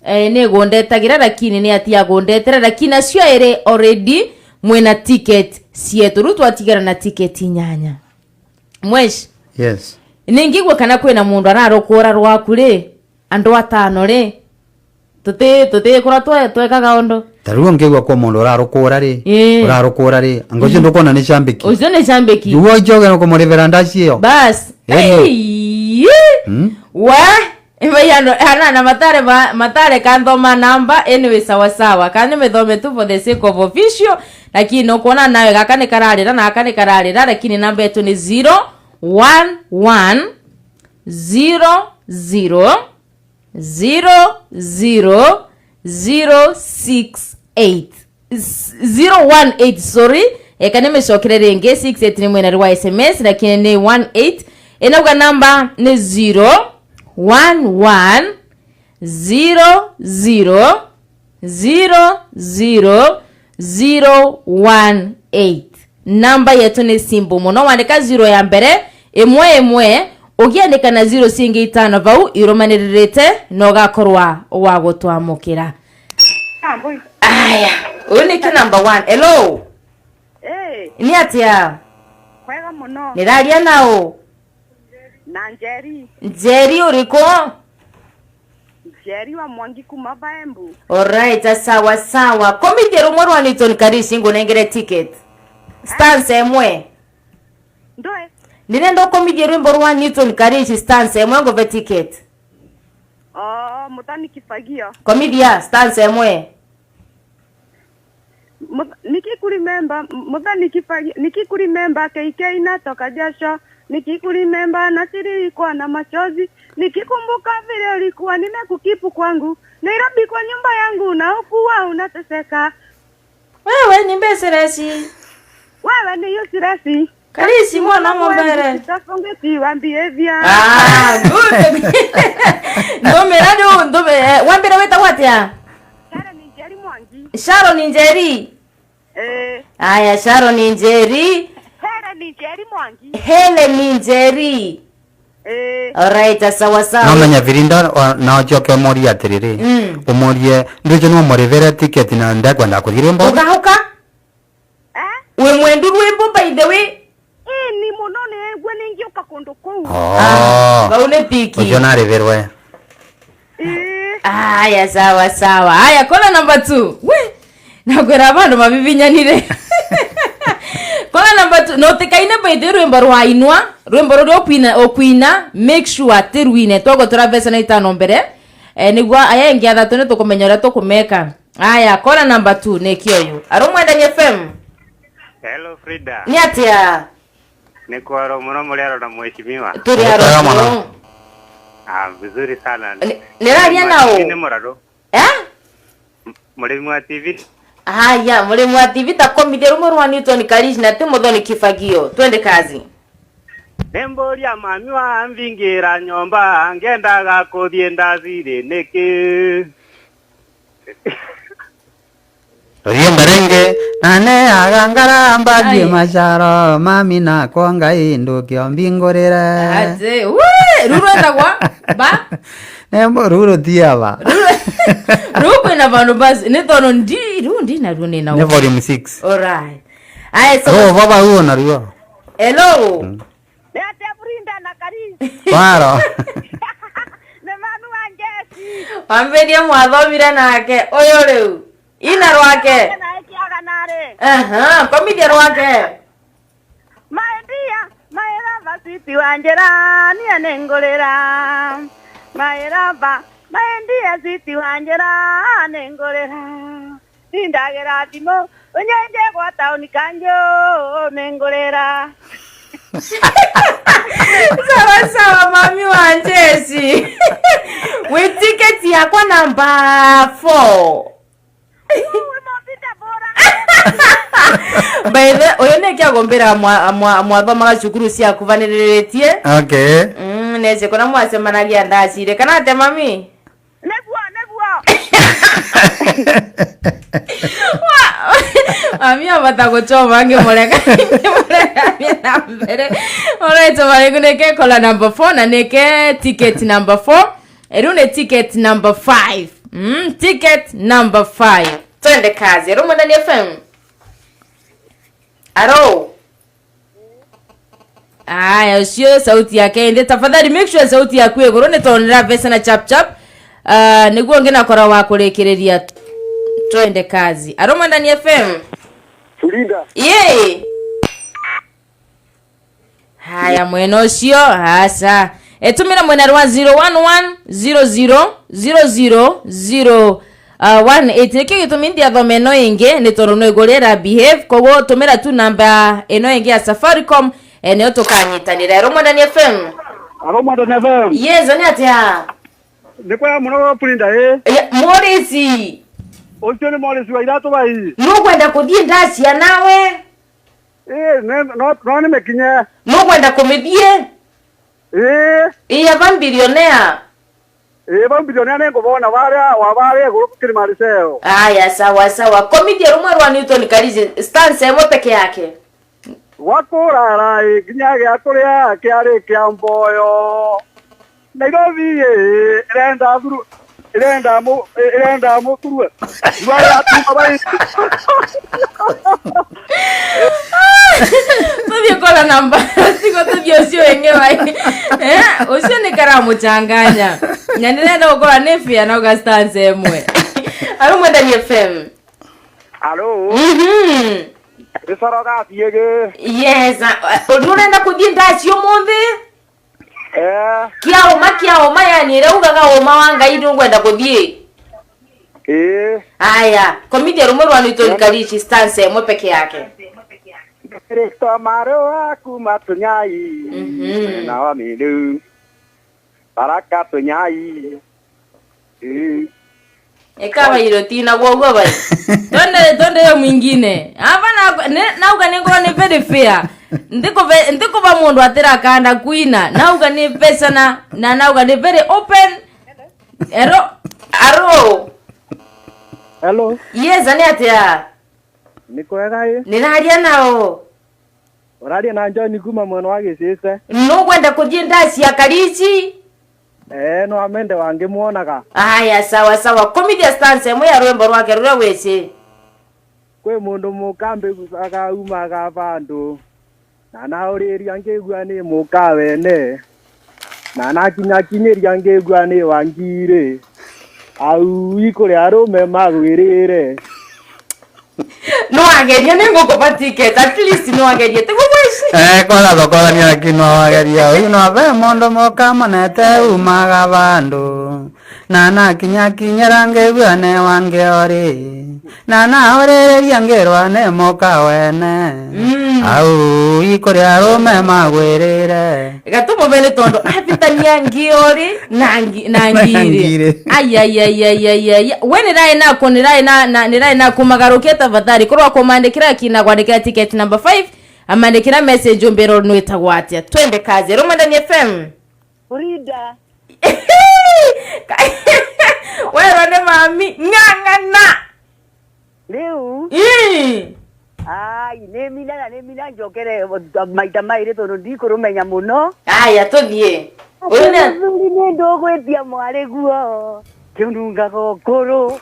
[SPEAKER 3] nĩ gũndetagĩra lakini nĩ atia gũndetera lakini acio erĩ already mwĩna ticket cietu rĩu twatigara na ticket inyanya mwesh.
[SPEAKER 4] Yes.
[SPEAKER 3] Ningigua kana kwĩna mũndũ ararũkũra rwaku rĩ andũ atano rĩ tũtikũra twekaga ũndũ.
[SPEAKER 4] Ta rĩu ngĩgua kwa mũndũ ũrarũkũra rĩ ũrarũkũra rĩ anga ũcio ndũkuona nĩ cambĩki.
[SPEAKER 3] Ũcio nĩ cambĩki.
[SPEAKER 4] Juo ijoge nũkũmũrĩvĩra ndaci ĩyo.
[SPEAKER 3] Bas.
[SPEAKER 4] Ĩni.
[SPEAKER 3] Ei, wa Imayano ana matare matare kanthoma namba anyway sawa sawa kana nĩmĩthome tu for the sake of official lakini no kuona nawe gaka nĩ kararĩra na gaka nĩ kararĩra lakini namba yetu nĩ 0 1 1 0 0 0 0 0 6 8 0 1 8, sorry, eka nĩmĩcokere rĩngĩ 6 8 nĩ mwena wa SMS lakini nĩ 1 8 ĩnauga namba nĩ 0 1 1 0 0 0 0 0 1 8. Namba yetu nĩ simple mũno wandĩka 0 ya mbere ĩmwe ĩmwe ũngĩandĩka na 0 ciĩngĩ itano vau irũmanĩrĩrĩte na ũgakorwa wa gũtwamũkĩra. Aya, ũyũ nĩ kĩ number one. Hello. Nĩ atĩa?
[SPEAKER 10] Kwega muno.
[SPEAKER 3] Niraria nao.
[SPEAKER 10] Na Njeri.
[SPEAKER 3] Njeri uriko?
[SPEAKER 10] Njeri wa Mwangi kuma Baembu.
[SPEAKER 3] Alright, sawa sawa. Komithia rumwe rwa Newton Karishi ngunengere ticket. Stance emwe.
[SPEAKER 10] Ndoe.
[SPEAKER 3] Ndirenda ukomithie rwimbo rwa Newton Karishi stance emwe nguve ticket.
[SPEAKER 10] Oh, Muthani Kifagio.
[SPEAKER 3] Komithia stance emwe.
[SPEAKER 10] Nikikurimemba Muthani Kifagio, nikikurimemba KK inatoka jasho, nikikurimemba na siri na machozi, nikikumbuka vile ulikuwa nimekukipu kwangu, Nairobi kwa nyumba yangu na ukuwa unateseka.
[SPEAKER 3] Wewe ni mbeseresi.
[SPEAKER 10] Wewe ni useless.
[SPEAKER 3] Karishi mwana mombere.
[SPEAKER 10] Tasongeti wa behavior.
[SPEAKER 3] Ah, good. Ndome radio ndome wambere weta watia?
[SPEAKER 10] Sharon Njeri Mwangi.
[SPEAKER 3] Sharon Njeri.
[SPEAKER 10] Eh.
[SPEAKER 3] Aya, Sharon Njeri.
[SPEAKER 10] Helen Njeri Mwangi.
[SPEAKER 3] Helen Njeri.
[SPEAKER 10] Eh.
[SPEAKER 3] Alright, sawa sawa.
[SPEAKER 4] No menya Virinda na ojoke moria atiriri. Umorie ndijo no morivere ticket na ndakwenda kuthire mbo.
[SPEAKER 3] Ugahuka?
[SPEAKER 10] Eh?
[SPEAKER 3] We mwendu rwimbo by the way.
[SPEAKER 10] Ni muno ne gwe ningiuka kundu kuu.
[SPEAKER 4] Oh.
[SPEAKER 3] Baune piki.
[SPEAKER 4] Ojo na riverwe.
[SPEAKER 3] Aya, sawa sawa. Aya, kola number 2. We. Nakwera bandu mabibinyanire. Kola number 2 no tikaine by the rwimbo rwa inwa, rwimbo ruri okwina okwina make sure ati rwine twago turavesa na itano mbere. Niguo aya ingi athatu ni tukumenya uria tukumeka. Aya, kola number 2 ni kioyu. Arumwendani FM.
[SPEAKER 11] Hello Frida.
[SPEAKER 3] Ni atia?
[SPEAKER 11] Ni kwaro muno muliaro na mheshimiwa.
[SPEAKER 3] Turi aro.
[SPEAKER 11] Ah, vizuri sana.
[SPEAKER 3] Niraria nao.
[SPEAKER 11] Ni muraro.
[SPEAKER 3] Eh?
[SPEAKER 11] Murimi wa TV.
[SPEAKER 3] Haya, murimi wa TV ta komithia rumwe rwa Newton Karishi na ti Muthoni Kifagio. Twende kazi.
[SPEAKER 11] Nemboria mami wa mbingira nyomba ngendaga kuthie ndacire niki.
[SPEAKER 4] Rie mberenge nane agangara mbagie macharo mami na konga indukio mbingurire.
[SPEAKER 3] Ate, we, ruru endagwa ba?
[SPEAKER 4] Nembo ruru tiaba.
[SPEAKER 3] Ruru kwina bandu basi ni tono ndi rundi na rune na.
[SPEAKER 4] Ni volume 6.
[SPEAKER 3] Alright. Aye so.
[SPEAKER 4] Oh, baba huo na ruo.
[SPEAKER 3] Hello.
[SPEAKER 10] Ni ate Brinda na Karisi.
[SPEAKER 4] Kwaro.
[SPEAKER 10] Ne manu wanjesi.
[SPEAKER 3] Wamberie mwathomire nake uyu riu. Ina rwake. Aha, komithia rwake.
[SPEAKER 10] My dear, my lover, sweet Wanjera, ni nengorera. My lover, my dear, sweet Wanjera, nengorera. Ndagera thimo, unyenje gwa tauni kanjo, nengorera.
[SPEAKER 3] Sawa sawa mami wanjesi. We ticket yakwa number 4. By the oyo ne kya gombera mwathomaga cukuru cia kuvaniriretie.
[SPEAKER 4] Okay.
[SPEAKER 3] Nece kona mwasemanagia ndacire kana ate mami?
[SPEAKER 10] Neguo neguo.
[SPEAKER 3] Mami abata guchoma ngimureka ngimureka na mbere. Alright, marigu neke kola number 4 na neke ticket number 4. Eru ne ticket number 5. Ticket number 5. Twende kazi. Rumo ndani FM. Aro. Aya, ushio sauti yake ende. Tafadhali make sure sauti yaku iguru ni tonera vesa na chap chap. Niguo ngina kora wa kurekereria. Twende kazi. Aro ndani FM.
[SPEAKER 12] Frida.
[SPEAKER 3] Yee. Haya mweno ucio hasa. Etumira mwena rwa 011 00 00 0 18 niki gitumi ndiathome eno ingi ni tondu no igurira behave koguo tumira tu namba eno ingi ya Safaricom niyo tukanyitanira. Aro Mwendani FM.
[SPEAKER 12] Aro Mwendani FM.
[SPEAKER 3] Yes, ni atia?
[SPEAKER 12] Ni kwa muno Frida eh.
[SPEAKER 3] Morisi.
[SPEAKER 12] Ucio ni Morisi wa iratu bai.
[SPEAKER 3] Nukwenda kuthie ndacia nawe?
[SPEAKER 12] No no ni mekinye.
[SPEAKER 3] Nukwenda kumithie?
[SPEAKER 12] Eh.
[SPEAKER 3] Iya van billionaire.
[SPEAKER 12] Ba bilionea nengo bona baria wa baria guru mariseo.
[SPEAKER 3] Aya sawa sawa. Komithia rumwe rwa Newton Karishi stance emwe peke yake.
[SPEAKER 12] Wakurara nginya gĩa kuria kĩarĩ kĩa mboyo. Nairobi irenda thuru irenda mu irenda mukurue. Rwara tuma bai.
[SPEAKER 3] Tuthie Kola namba siko tuthie ucio ingi vai. Eh, ucio ni karamuchanganya. Na ndirenda gukorwa ni fair na ugastance emwe. Aro Mwendani FM.
[SPEAKER 12] Alo. Gĩcoro gathiĩ gĩ.
[SPEAKER 3] Yes, nurenda kuthie ndaci umuthi?
[SPEAKER 12] Eh.
[SPEAKER 3] Kia uma kia uma yani ira ugaga uma wa Ngai ndungwenda kuthie.
[SPEAKER 12] Eh.
[SPEAKER 3] Aya, komithia rumwe rwa Newton Karichi stance emwe peke yake.
[SPEAKER 12] Kristo marũa kuma tũnyai. Mwena wa Mĩrũ. Baraka tũnyai.
[SPEAKER 3] Ikawa irotina gwoguo bai. Twende twende yo mwingine. Hapa na nauga ningorwo ni very fair. Ndikuva mundu atira kanda kuina. Nauga ni pesa na nauga ni very open. Ero aro.
[SPEAKER 12] Hello.
[SPEAKER 3] Yes, ani atia.
[SPEAKER 12] Nĩ kwega ĩ?
[SPEAKER 3] Nĩraria nao.
[SPEAKER 12] Ũraria na John kuma mwena wa Gĩcĩce.
[SPEAKER 3] Nũgwenda kũthiĩ ndaci ya Karichi?
[SPEAKER 12] Eh, no amende wangĩmuonaga.
[SPEAKER 3] Aya, sawa sawa. Komithia stance ĩmwe ya rwĩmbo rwake rũrĩa wĩci.
[SPEAKER 12] Kwĩ mũndũ mũkambe gucaga umaga bandũ. Na naũrĩria ngĩigua nĩ mũka wene. Na nakinyakinyĩria ngĩigua nĩ wangirĩ. Au ikũrĩa arũme magwĩrĩre.
[SPEAKER 3] No ageria nĩ ngũkũba ticket at least no agerie tiguo mweci.
[SPEAKER 4] Eh, kola thokothania lakini no wageria uyu no ve mundu mukamonete umaga bandu na nakinyakinyĩra ngĩigua nĩ wangiori na naũrĩrĩria ngĩrwa nĩ mũka wene au ikũrĩa arũme magwĩrĩre
[SPEAKER 3] gatũmũve nĩ tondũ abitania ngiori na na ngiri ayayayayayaya we nĩraĩ nako nĩraĩ na nĩraĩ nako magarukia tafadhali korwo kũmandĩkĩra kina gwandĩkĩra ticket number 5 amandĩkĩra message umbĩrwo nwĩtagwo atĩa twende kazi Rũmwendani FM.
[SPEAKER 10] Frida.
[SPEAKER 3] Werwo nĩ mami ng'ang'ana
[SPEAKER 10] Rĩu ai nĩ mina na nĩ mina njokere maita mairĩ tondũ ndikũrũmenya mũno.
[SPEAKER 3] Aya tũthiĩ.
[SPEAKER 10] Ũyũ nĩ mũthuri nĩ ndũgwĩtia mwarĩ guo kĩnungaga ũkũrũ.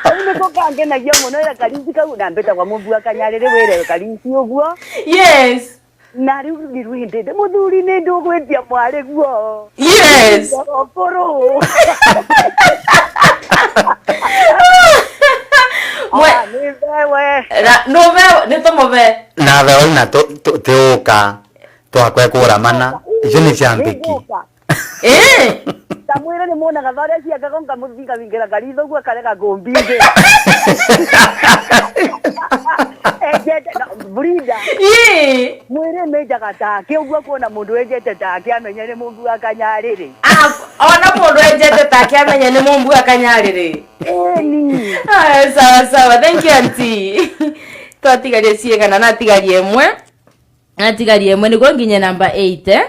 [SPEAKER 10] Kau nĩko kangenagia mũno ĩra Karichi kau na mbĩtagwa Mũmbua Kanyarĩrĩ wĩre Karichi ũguo.
[SPEAKER 3] Yes.
[SPEAKER 10] Na rĩu nĩ rwĩndĩte mũthuri nĩ ndũgwĩtia mwarĩ guo.
[SPEAKER 3] Yes.
[SPEAKER 10] Ũkũrũ.
[SPEAKER 3] Nũve nĩ tũmũve.
[SPEAKER 4] Na vewa ina tiũka twakwe kũramana icio nĩ cia mbĩki.
[SPEAKER 3] Eh.
[SPEAKER 10] Tamwĩra nĩ muonaga barĩa ciakaga ngamũthingawingĩra karitho ũguo akarega ngũmbingĩ. Enjete Brida.
[SPEAKER 3] Ii.
[SPEAKER 10] Mwĩrĩ menjaga take ũguo kuona mũndũ enjete take amenye nĩ mũmbu wa Kanyarĩrĩ.
[SPEAKER 3] Ona mũndũ enjete take amenye nĩ mũmbu wa Kanyarĩrĩ.
[SPEAKER 10] Ĩni.
[SPEAKER 3] Aya, sawa sawa. Thank you auntie. Twatigaria ciigana na atigaria ĩmwe. Atigaria ĩmwe nĩguo nginye namba 8 eh.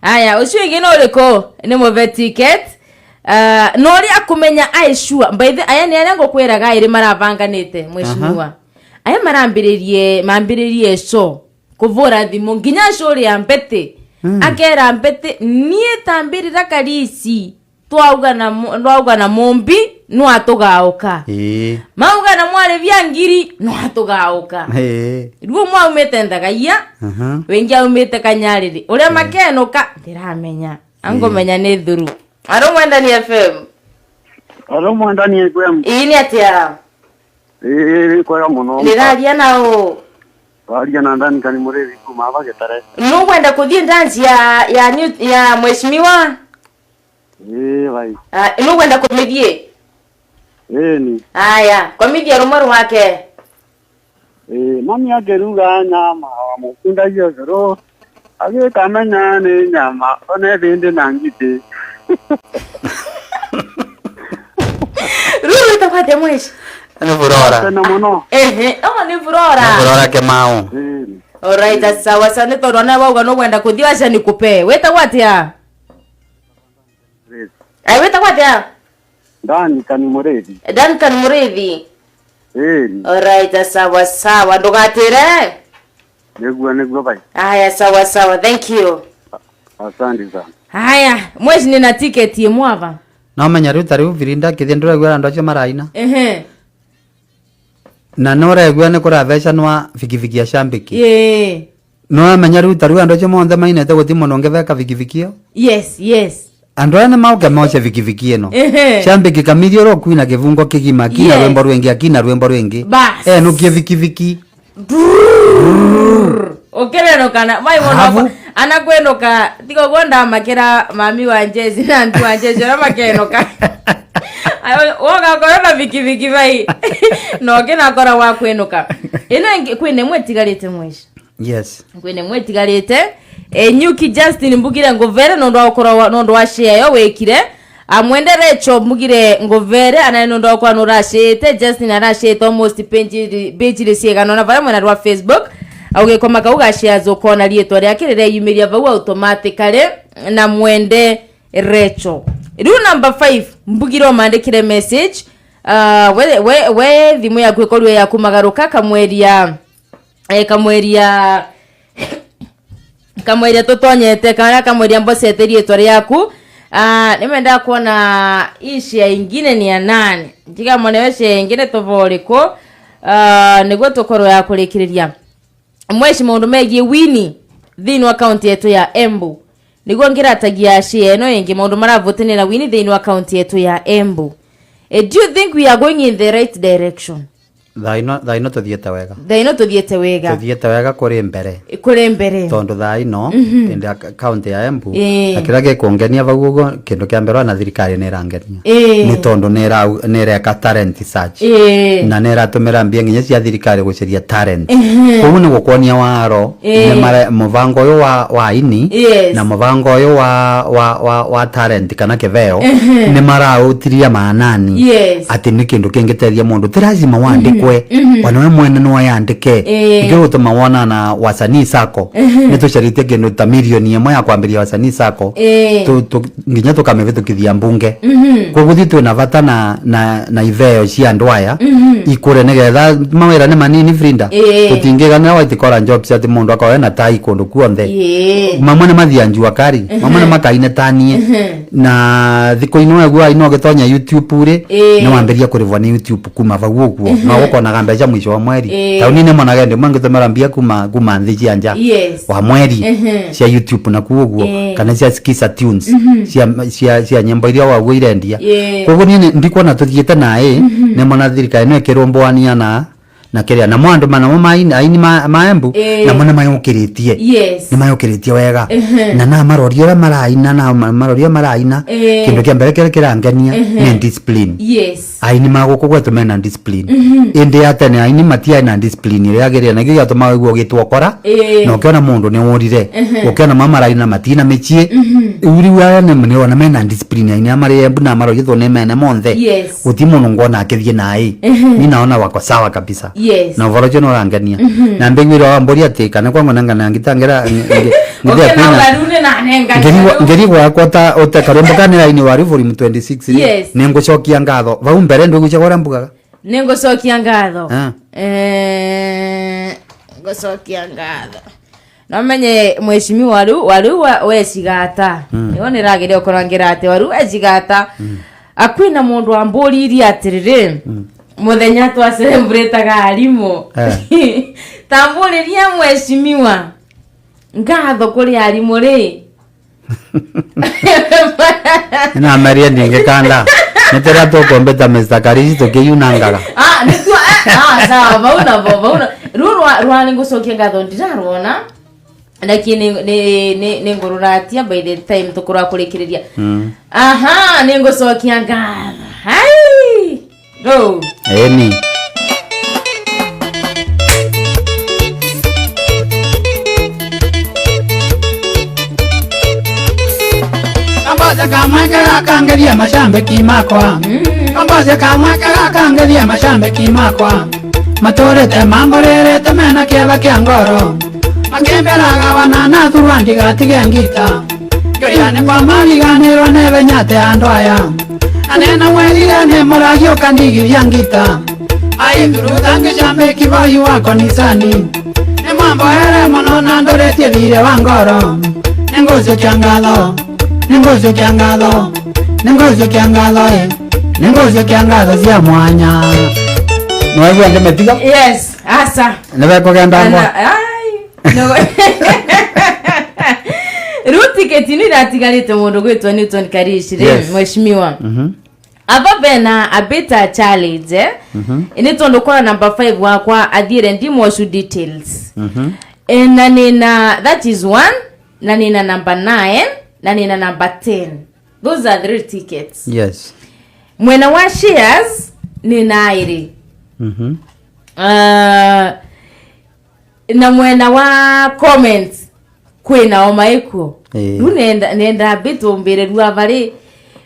[SPEAKER 3] Aya, ũcio ũngĩ nĩ ũrĩkũ? Nĩ mũve ticket. No ũrĩa akũmenya aĩ sure. By the aya nĩ arĩa ngũkwĩraga ĩrĩ marabanganĩte mheshimiwa. Aya marambĩrĩrie mambĩrĩrie show kũvũra thimũ nginya show ya Mbete. Akera Mbete niĩ tambĩrĩra Karichi twauga na Mumbi no atũgaũka. Mauga na mwarĩ vya ngiri no atũgaũka. Ruo mwaumĩte Nthagaia wengi aumĩte Kanyarĩrĩ ũrĩa makenũka ndiramenya angũmenya nĩ thuru. Aro Mwendani FM.
[SPEAKER 12] Aro Mwendani FM.
[SPEAKER 3] Ĩĩ nĩ atĩa?
[SPEAKER 12] Ĩĩ kwega mũno.
[SPEAKER 3] Ndĩraria nao.
[SPEAKER 12] Waria na Duncan Mũrĩthi kuma aba Gĩtare.
[SPEAKER 3] Nũkwenda kũthiĩ dance ya mheshimiwa?
[SPEAKER 12] Ĩĩ vai.
[SPEAKER 3] Nũkwenda kũmĩthiĩ?
[SPEAKER 12] Ĩni.
[SPEAKER 3] Aya, komithia rumwe rwake.
[SPEAKER 12] Ĩĩ mami akĩruga nyama wamũkundagia ũcũrũ agĩkamenya nĩ nyama one thĩndĩ na ngitĩ.
[SPEAKER 3] Rĩu wĩtagwo atĩa mweshi?
[SPEAKER 4] Nĩ Burora.
[SPEAKER 12] Tene mũno.
[SPEAKER 3] Ehe, oh nĩ Burora.
[SPEAKER 4] Nĩ Burora Kĩmau.
[SPEAKER 3] Alright, sawa sawa nĩ tondũ ona wauga nũkwenda kũthiĩ aca nĩkũpe. Wĩtagwo atĩa? Ai wĩtagwo atĩa?
[SPEAKER 12] Duncan Mũrĩthi.
[SPEAKER 3] Duncan Mũrĩthi.
[SPEAKER 12] Ĩni.
[SPEAKER 3] Alright, sawa sawa ndũgatĩre.
[SPEAKER 12] Nĩguo nĩguo bai.
[SPEAKER 3] Haya, sawa sawa, thank you.
[SPEAKER 12] Asante sana.
[SPEAKER 3] Haya, mwezi nina tiketi imwe ava.
[SPEAKER 4] No menya rĩu ta rĩu Virinda kĩthĩ ndũraigua andũ acio maraina.
[SPEAKER 3] Ehe.
[SPEAKER 4] Na noregua nĩ kũravecanwa bikibiki ya shambiki.
[SPEAKER 3] Ĩĩ.
[SPEAKER 4] Noramenya rĩu ta rĩu andũ acio monthe mainete gũti mũndũ ũngĩveka bikibiki ĩyo.
[SPEAKER 3] Yes.
[SPEAKER 4] Andũ aya nĩ mauke moce bikibiki ĩno.
[SPEAKER 3] Ehe.
[SPEAKER 4] Shambiki kamiri ũrĩa ũkuina kĩbungo kĩgima kina
[SPEAKER 3] Yes.
[SPEAKER 4] rwĩmbo rwĩngĩ akina rwĩmbo rwĩngĩ.
[SPEAKER 3] Bas.
[SPEAKER 4] Enukie bikibiki.
[SPEAKER 3] Ukirenukana mai
[SPEAKER 4] Alafu?
[SPEAKER 3] muno anakwenuka tiga guo ndamakira mami wa njeci na antu wa njeci aria makenuka. Wogakorwo na bikibiki vai na ũngĩnakora wa kwenuka ĩno ĩngĩ kwĩna ĩmwe ĩtigarĩte mwici.
[SPEAKER 4] Yes.
[SPEAKER 3] Kwĩna ĩmwe ĩtigarĩte. Nyuki Justin mbugire nguvere nondu wa gukorwo nondu wa share yo wikire. Amwende Recho mbugire nguvere anaye nondu wa gukorwo nurashite Justin arashite almost page ciigana ona varia mwena rwa Facebook augikoma kau gashare zukona rietwa riake rireyumiria vau automatically na mwende Recho. Riu number 5 mbugire omandikire message. We thimu yaku ikorwo yaku magaruka kamweria kamweria tutonyete kana kamweria mbocete rietwa riaku. Nimendaga kuona hii share ingine ni ya nani njigamone we share ingine tovoriku niguo tukorwo ya kurikiriria mweshi maundu megie wini thiini wa kaunti yetu ya Embu niguo ngiratagia share ino ingi maundu maravutanira wini thiini wa kaunti yetu ya Embu. Do you think we are going in the right direction?
[SPEAKER 4] Thaa ino tuthiĩte wega.
[SPEAKER 3] Thaa ino tuthiĩte wega.
[SPEAKER 4] Tuthiĩte wega kũrĩ mbere.
[SPEAKER 3] Kũrĩ mbere.
[SPEAKER 4] Tondu thaa ino indi kaunti ya Embu na kĩrĩa gĩkũngenia vau ũguo kĩndũ kĩa mbere ona thirikari nĩ ĩrangenia. Nĩ tondu nĩ ĩreka talent search. Na nĩ ĩratũmĩra mbia nginya cia thirikari gũcaria talent. Koguo nĩ gũkuonia waro nĩ mare mũbango ũyũ wa aini na mũbango ũyũ wa talent kana kĩbeo nĩ maraũtiria maanani atĩ nĩ kĩndũ kĩngĩteithia mũndũ ti lazima wandĩkwe ona we mwene no yandĩke ikĩ gũtũma wona na wasanii sacco nĩ tũcarĩtie kĩndũ ta mirioni ĩmwe ya kwambĩrĩria wasanii sacco nginya tũkamĩhĩtũkithia mbunge. Koguo thi twĩna bata na iveo cia andũ aya ikũre nĩgetha mawĩra nĩ manini Frida. Tũtingĩganĩra white collar jobs atĩ mũndũ akorwo ena tai kũndũ kuonthe. Mamwe nĩ mathia njua kari mamwe nĩ makaine tanie na thikũ ino weguo aino ũgĩtonya YouTube rĩ nĩ wambĩrĩria kũrĩbwo nĩ YouTube kuma vau ũguo no gũkonaga mbeca mwisho wa mweri tauni nĩ monaga ndĩ mangĩtũmĩra mbia kuma nthĩ cia nja wa mweri cia YouTube na kuo ũguo kana cia Skiza Tunes cia nyĩmbo iria waguo irendia. Koguo niĩ ndikuona tũthiĩte naĩ nĩ mona thirikari no ĩkĩrũmbũania na kĩrĩa namo andũ manamo aini ma Embu namo nĩ mayũkĩrĩtie. Nĩ mayũkĩrĩtie wega na na maroria ũrĩa maraina na maroria maraina kĩndũ kĩa mbere kĩrĩa kĩrangenia nĩ discipline. Aini ma gũkũ gwetũ mena discipline. Ĩndĩ ya tene aini matiarĩ na discipline ĩrĩa yagĩrĩire na nĩkĩo gĩatũmaga ũigue ũgĩtwo kora na ũkĩona mũndũ nĩ ũrire ũkĩona mamaraina matina mĩciĩ rĩu aya nĩ ona mena discipline aini aya marĩ Embu na marorĩtwo nĩ mene monthe gũti mũndũ ngona akĩthiĩ naĩ ni naona wako sawa kabisa. Na ũhoro ũcio nĩ ũrangenia na mbiguire wa mbũri atĩ kana kwangu nangana ngitangĩra ngeri gwakwa ta ũte karwĩmbo ka nĩ raini wa volume 26 rĩ nĩ ngũcokia ngatho vau mbere ndũgucaga ũrĩa mbugaga
[SPEAKER 3] nĩ ngũcokia ngatho ngũcokia ngatho no menye mheshimiwa rĩu waru wecigata nĩho nĩragĩrĩire gũkorwo ngĩra atĩ waru wecigata akwĩna mũndũ wambũririe atĩrĩrĩ muthenya twa celebrataga arimũ tambũrĩria mheshimiwa ngatho kũrĩ arimũ rĩ
[SPEAKER 4] na maria ndingĩkanda nĩtĩrĩa tũkũmbĩta Mr. Karisi tũkĩyunangaga
[SPEAKER 3] nĩkuo sawa vauna vo vauna rĩu rwa nĩngũcokia ngatho ndirarwona lakini nĩ ngũrũratia by the time tũkũrwa kũrĩkĩrĩria aha nĩngũcokia ngatho hai go.
[SPEAKER 4] Eni.
[SPEAKER 2] Kambaze kamwekera kangeria mashambe kimakwa. Kambaze kamwekera kangeria mashambe kimakwa. Matorete mamborerete mena kieva kia ngoro. Makemberaga wanana thurwa ndigatige ngita. Ngĩoya kwa mariganĩrwo nĩ benyate andũ aya. Anena werire nĩ mũragĩũka ndigithia ngita. Aithurutha ngĩcambe kĩboi wa kanisani. Nĩ mwamboere mũno na ndũrĩtie thirĩ wa ngoro. Nĩ ngũcokia ngatho, nĩ ngũcokia ngatho, nĩ ngũcokia ngatho ĩ, nĩ ngũcokia ngatho cia mwanya.
[SPEAKER 4] Niwaigua ndimetiga?
[SPEAKER 3] Yes, asa.
[SPEAKER 4] Nibekugenda ngwa.
[SPEAKER 3] Ai, no. Riu tiketi ino iratigarite mundu gwitwo Newton Karish ri mheshimiwa. Ava bena a bit a challenge, eh? Ni tondu kora number 5 wakwa athiire ndimwacu details. E, na nina, that is one, na nina number 9 na nina number 10. Those are three tickets. Mwena wa shares nina iri. Na mwena wa comments kwina o maikuo. Riu nenda mbitumbire rua vari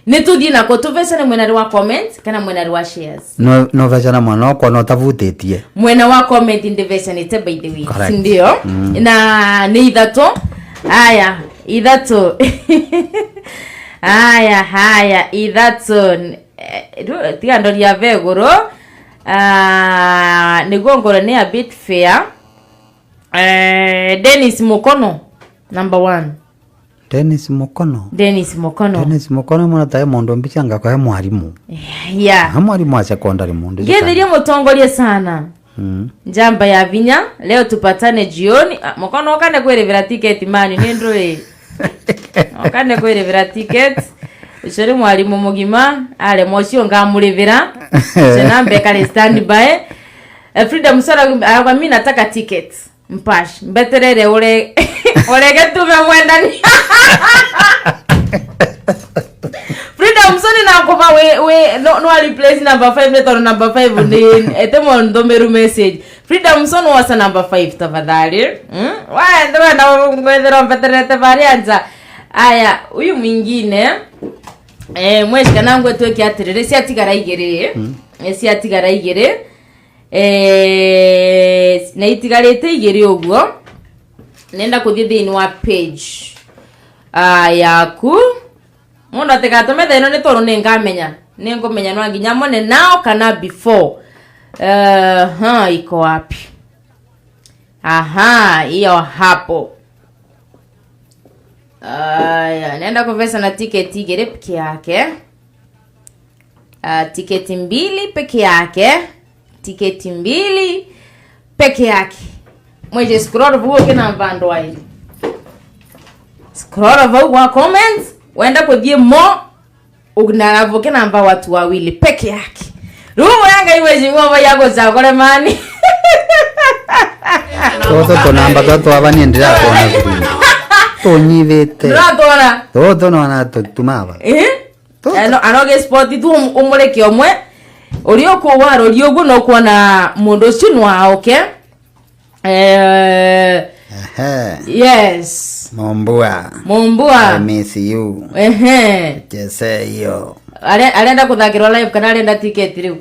[SPEAKER 3] ni tuthie nako tuvecane mwena wa comment kana mwena wa shares.
[SPEAKER 4] No no vecana mwana wakwa no tavutĩtie.
[SPEAKER 3] Mwena wa comment ndivecanite, by the way.
[SPEAKER 4] Correct.
[SPEAKER 3] Sindio? Na ni ithatu, aya ithatu, aya haya ithatu. Tiga ndoria veguru. Ah, niguo ngore ni a bit fair. Dennis Mukono, number one.
[SPEAKER 4] Dennis Mukono.
[SPEAKER 3] Dennis Mukono.
[SPEAKER 4] Dennis Mukono mwana tae mundu mbichanga kwa mwarimu. Ha, mwarimu wa secondary mundu.
[SPEAKER 3] Ngithirie mutongorie sana. Njamba ya vinya leo tupatane jioni. Ah, Mukono okane kwirivira ticket mani ni ndui okane kwirivira ticket ucio ni mwarimu mugima aremwo ucio ngamurivira ucio nambe kari stand by. Frida Musara agwa mi nataka ticket mpash mbeterere ure urege tume mwendani. Frida Musoni nakuva we we no no replace number 5 ne tono number 5 ni etemo ndomeru message. Frida Musoni wasa number 5 tafadhali. Wa ndo na ngwethera mbeterete varianza. Aya, huyu mwingine mweshika nangwe tweke atiriri ciatigara igiri. Ciatigara igiri, na itigarite igiri uguo nenda kuthie thiini wa page yaku mundu atigatũme thaa ĩno nĩ tondũ nĩ ngamenya nĩ ngũmenya no nginya mone nao kana before. Ha, iko wapi? Aha, hiyo hapo. Aya, naenda kuvesa na tiketi igĩrĩ peke yake. Tiketi mbili peke yake, tiketi mbili peke yake. Mweje scroll vuo kina mvando ai scroll vau kwa comments wenda kuthie mo ugnaravo kina mva watu wawili peke yake rumu yanga iwe jingoma yako zakore mani.
[SPEAKER 4] Toto tonamba toto aba niendelea kuona zuri tonyivite.
[SPEAKER 3] Ndratona.
[SPEAKER 4] Toto no anatumava.
[SPEAKER 3] Eh. Ano anoge spot tu umureke omwe uria ukuwaroria uguo no kuona mundu ucio no aoke.
[SPEAKER 4] Ehe.
[SPEAKER 3] Yes.
[SPEAKER 4] Mombua.
[SPEAKER 3] Mombua.
[SPEAKER 4] I miss you. Jese hiyo.
[SPEAKER 3] Arenda kuthakirwo live kana arenda ticket riu?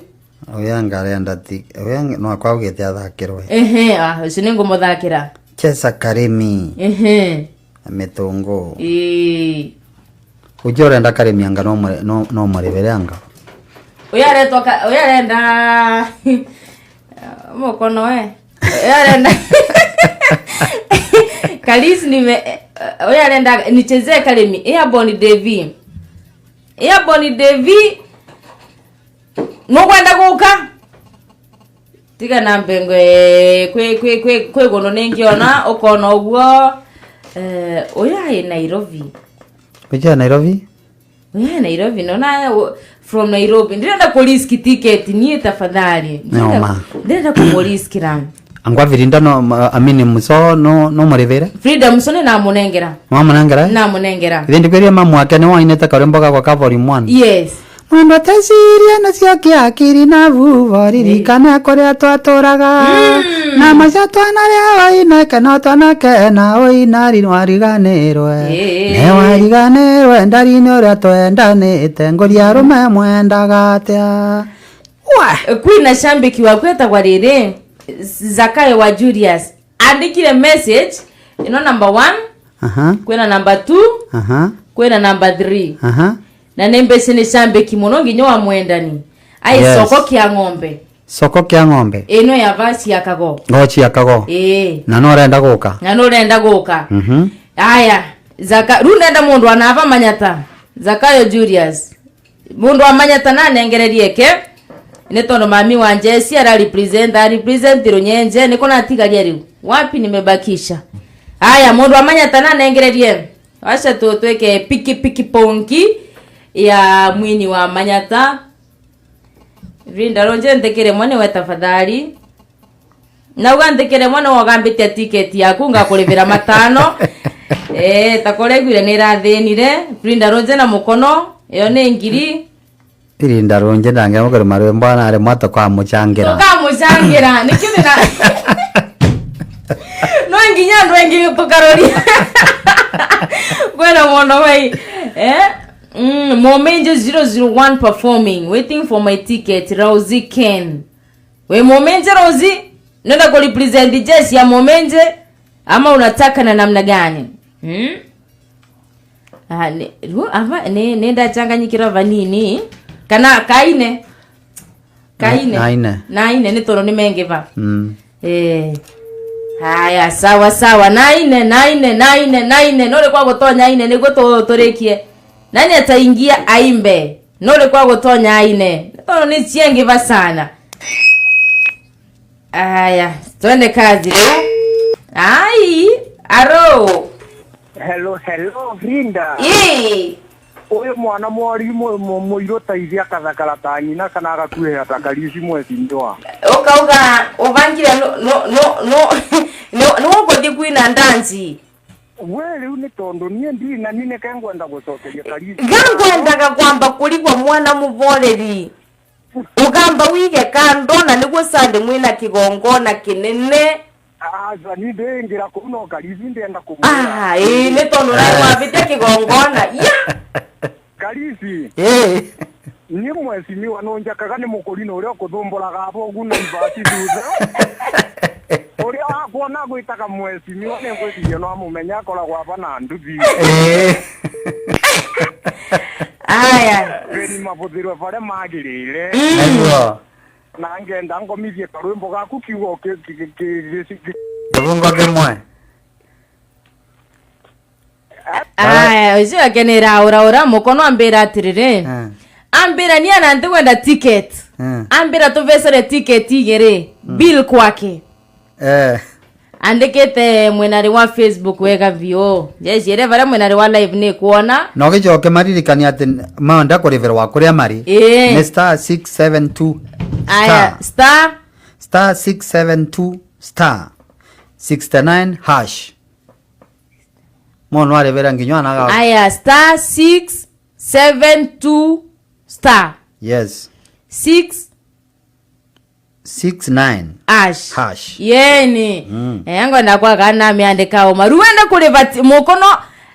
[SPEAKER 4] Uyanga arenda ti uyanga no akwaugite athakirwe.
[SPEAKER 3] Ehe, ah, ucio ni ngumuthakira.
[SPEAKER 4] Chesa Karimi. Mitungu. Ujio urenda Karimi anga no no no murivire anga.
[SPEAKER 3] Uyu aretwa uyu arenda mukono we. Uyu arenda Kalis nime uyu arenda nichezee Karimi. Airborne Devi. Airborne Devi. Nukwenda guka? Tiga na mbengwe kwe kwe kwe kwe gono ningiona ukona uguo. Uyu ai Nairobi.
[SPEAKER 4] Kuja Nairobi?
[SPEAKER 3] Uyu ai Nairobi nona from Nairobi. Ndirenda kuriski ticket nie tafadhali.
[SPEAKER 4] Noma.
[SPEAKER 3] Ndirenda kumuriskira.
[SPEAKER 4] Angwa virinda no amini muso no no murivire.
[SPEAKER 3] Freedom muso ni namunengera.
[SPEAKER 4] Mwamunengera?
[SPEAKER 3] Namunengera.
[SPEAKER 4] Ithindi kwiria mamu ake ni wainete karwimbo gakwa ka volume 1.
[SPEAKER 3] Yes.
[SPEAKER 2] Mwendo teciria na cio akiri na vuvo ririkana kuria twatũraga na maca twanaria waineke no twanake na ũinari nwariganĩrwe nĩ wariganĩrwe ndari-inĩ ũrĩa twendanĩte ngũria arũme mwendaga atĩa.
[SPEAKER 3] Kwina shambiki waku etagwa rĩrĩ Zakayo wa Julius andikire message ino number 1. Kwina number 2. Kwina number 3. Na nembe ni shambiki muno nginya wa mwendani ai. Soko kia ng'ombe.
[SPEAKER 4] Soko kia ng'ombe.
[SPEAKER 3] Ino ya vasi ya kago.
[SPEAKER 4] Ngochi ya kago. Na no urenda guka.
[SPEAKER 3] Na no urenda guka. Aya Zaka ru ndenda mundu anava manyata Zakayo Julius mundu amanyata na nengererie ke. Nĩ tondũ mami wa Jesse ara represent a represent runyenje niko natigaria riu wapi nimebakisha. Haya, mundu amanyata nanengererie, wacha tu tweke piki piki ponki ya mwini wa manyata rinda ronje nthikire mwane we tafadhali, nauga nthikire mwana wagambitia tiketi yaku ngakurivira matano. Takoregwire nä irathänire rinda ronje na mukono iyo nä ngiri.
[SPEAKER 4] Irinda runje ndange mukurima rwimbo nari mwato kwa muchangira.
[SPEAKER 3] Tukamuchangira nikio nina no nginya andu aingi tukaroria kwena mono wei. Momenje 001 performing, waiting for my ticket. Rosie Ken, we Momenje Rosie, nenda ku represent jeshi ya Momenje ama unataka na namna gani? Ah, ne, ava ne nenda changanyikira vanini kana kaine kaine
[SPEAKER 4] Naine.
[SPEAKER 3] Naine ni toro ni mengi va. Haya, sawa sawa, naine naine naine naine nore kwa gotonya ine niguo turikie nani ataingia aimbe nore kwa gotonya ine toro ni ciengi va sana. Haya, twende kazi leo. Ai, aro.
[SPEAKER 13] Hello, hello, Linda.
[SPEAKER 3] Ii.
[SPEAKER 13] Uyu mwana mwari muiru teithia kathakara ta nyina kana agakuhĩha ta Kariuki mwecindwa.
[SPEAKER 3] Ukauga ubangire no no no no no ũgũthiĩ kwina ndanci.
[SPEAKER 13] We rĩu nĩ tondũ niĩ ndirĩ na niĩ nĩke ngwenda gũcokeria Kariuki.
[SPEAKER 3] Ngangwendaga kwamba kũrigwo mwana mũboreri. Ugamba wige kando na nĩguo Sunday mwĩna kĩgongona kĩnene.
[SPEAKER 13] Aca niĩ ndĩingĩra kũu no Kariuki ndĩrenda kũmwĩra.
[SPEAKER 3] Ah, ĩĩ nĩ tondũ ũraigua kĩgongona. Ya.
[SPEAKER 13] Kariuki.
[SPEAKER 4] Ĩĩ.
[SPEAKER 13] Niĩ mwecimiwa no njakaga nĩ mũkũrinũ ũrĩa ũkũthumbũraga abogu na ibati thutha. Ũrĩa wakuona gwĩtaga mwecimiwa nĩ ngwĩciria no amũmenye akoragwo aba na nduthi.
[SPEAKER 4] Ĩĩ.
[SPEAKER 3] Aya.
[SPEAKER 13] Geni mabũthĩrwe barĩa magĩrĩire.
[SPEAKER 4] Nĩguo.
[SPEAKER 13] Na ngenda ngomithie karwĩmbo gaku kiugo
[SPEAKER 4] Kĩbungo kĩmwe.
[SPEAKER 3] Aya, ũcio akenera ura ura mukono ambira atiriri. Ambira ni ana ntikwenda ticket. Ambira tuvesere ticket igiri bill kwake. Andikite mwenari wa Facebook wega vio. Jeciere varia mwenari wa live ni kuona.
[SPEAKER 4] No gicoke maririkania ati manda kũrĩbĩrwo wa kũrĩa marĩ.
[SPEAKER 3] Ĩĩ.
[SPEAKER 4] Nĩ star 672
[SPEAKER 3] Aya,
[SPEAKER 4] star
[SPEAKER 3] star
[SPEAKER 4] star 672 star 69 hash. Mũndũ arĩbĩra nginya anaga.
[SPEAKER 3] Aya, star 672 star
[SPEAKER 4] Yes.
[SPEAKER 3] 6
[SPEAKER 4] 69
[SPEAKER 3] hash.
[SPEAKER 4] Hash.
[SPEAKER 3] Yeni. Ngwenda kwa kana miandika o maru wenda kuriva mukono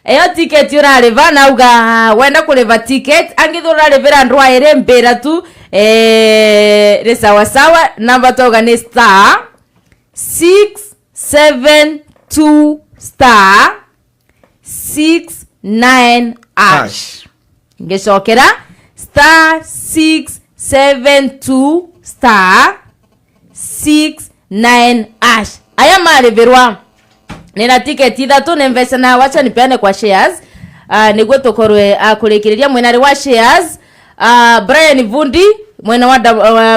[SPEAKER 3] eyo ticket urariva na uga wenda kuriva ticket angithu urarivira andu airi mbira tu ri sawa sawa namba twauga ni star 672 star 69 hash. Ngicokera star 672 star 69 hash. Aya marĩbĩrwa nina tiketi ithatu nĩ mbeca na wacha nipeane kwa shares, nĩguo tũkorwe kũrĩkĩrĩria mwenarĩ wa shares. Brian Vundi mwena wa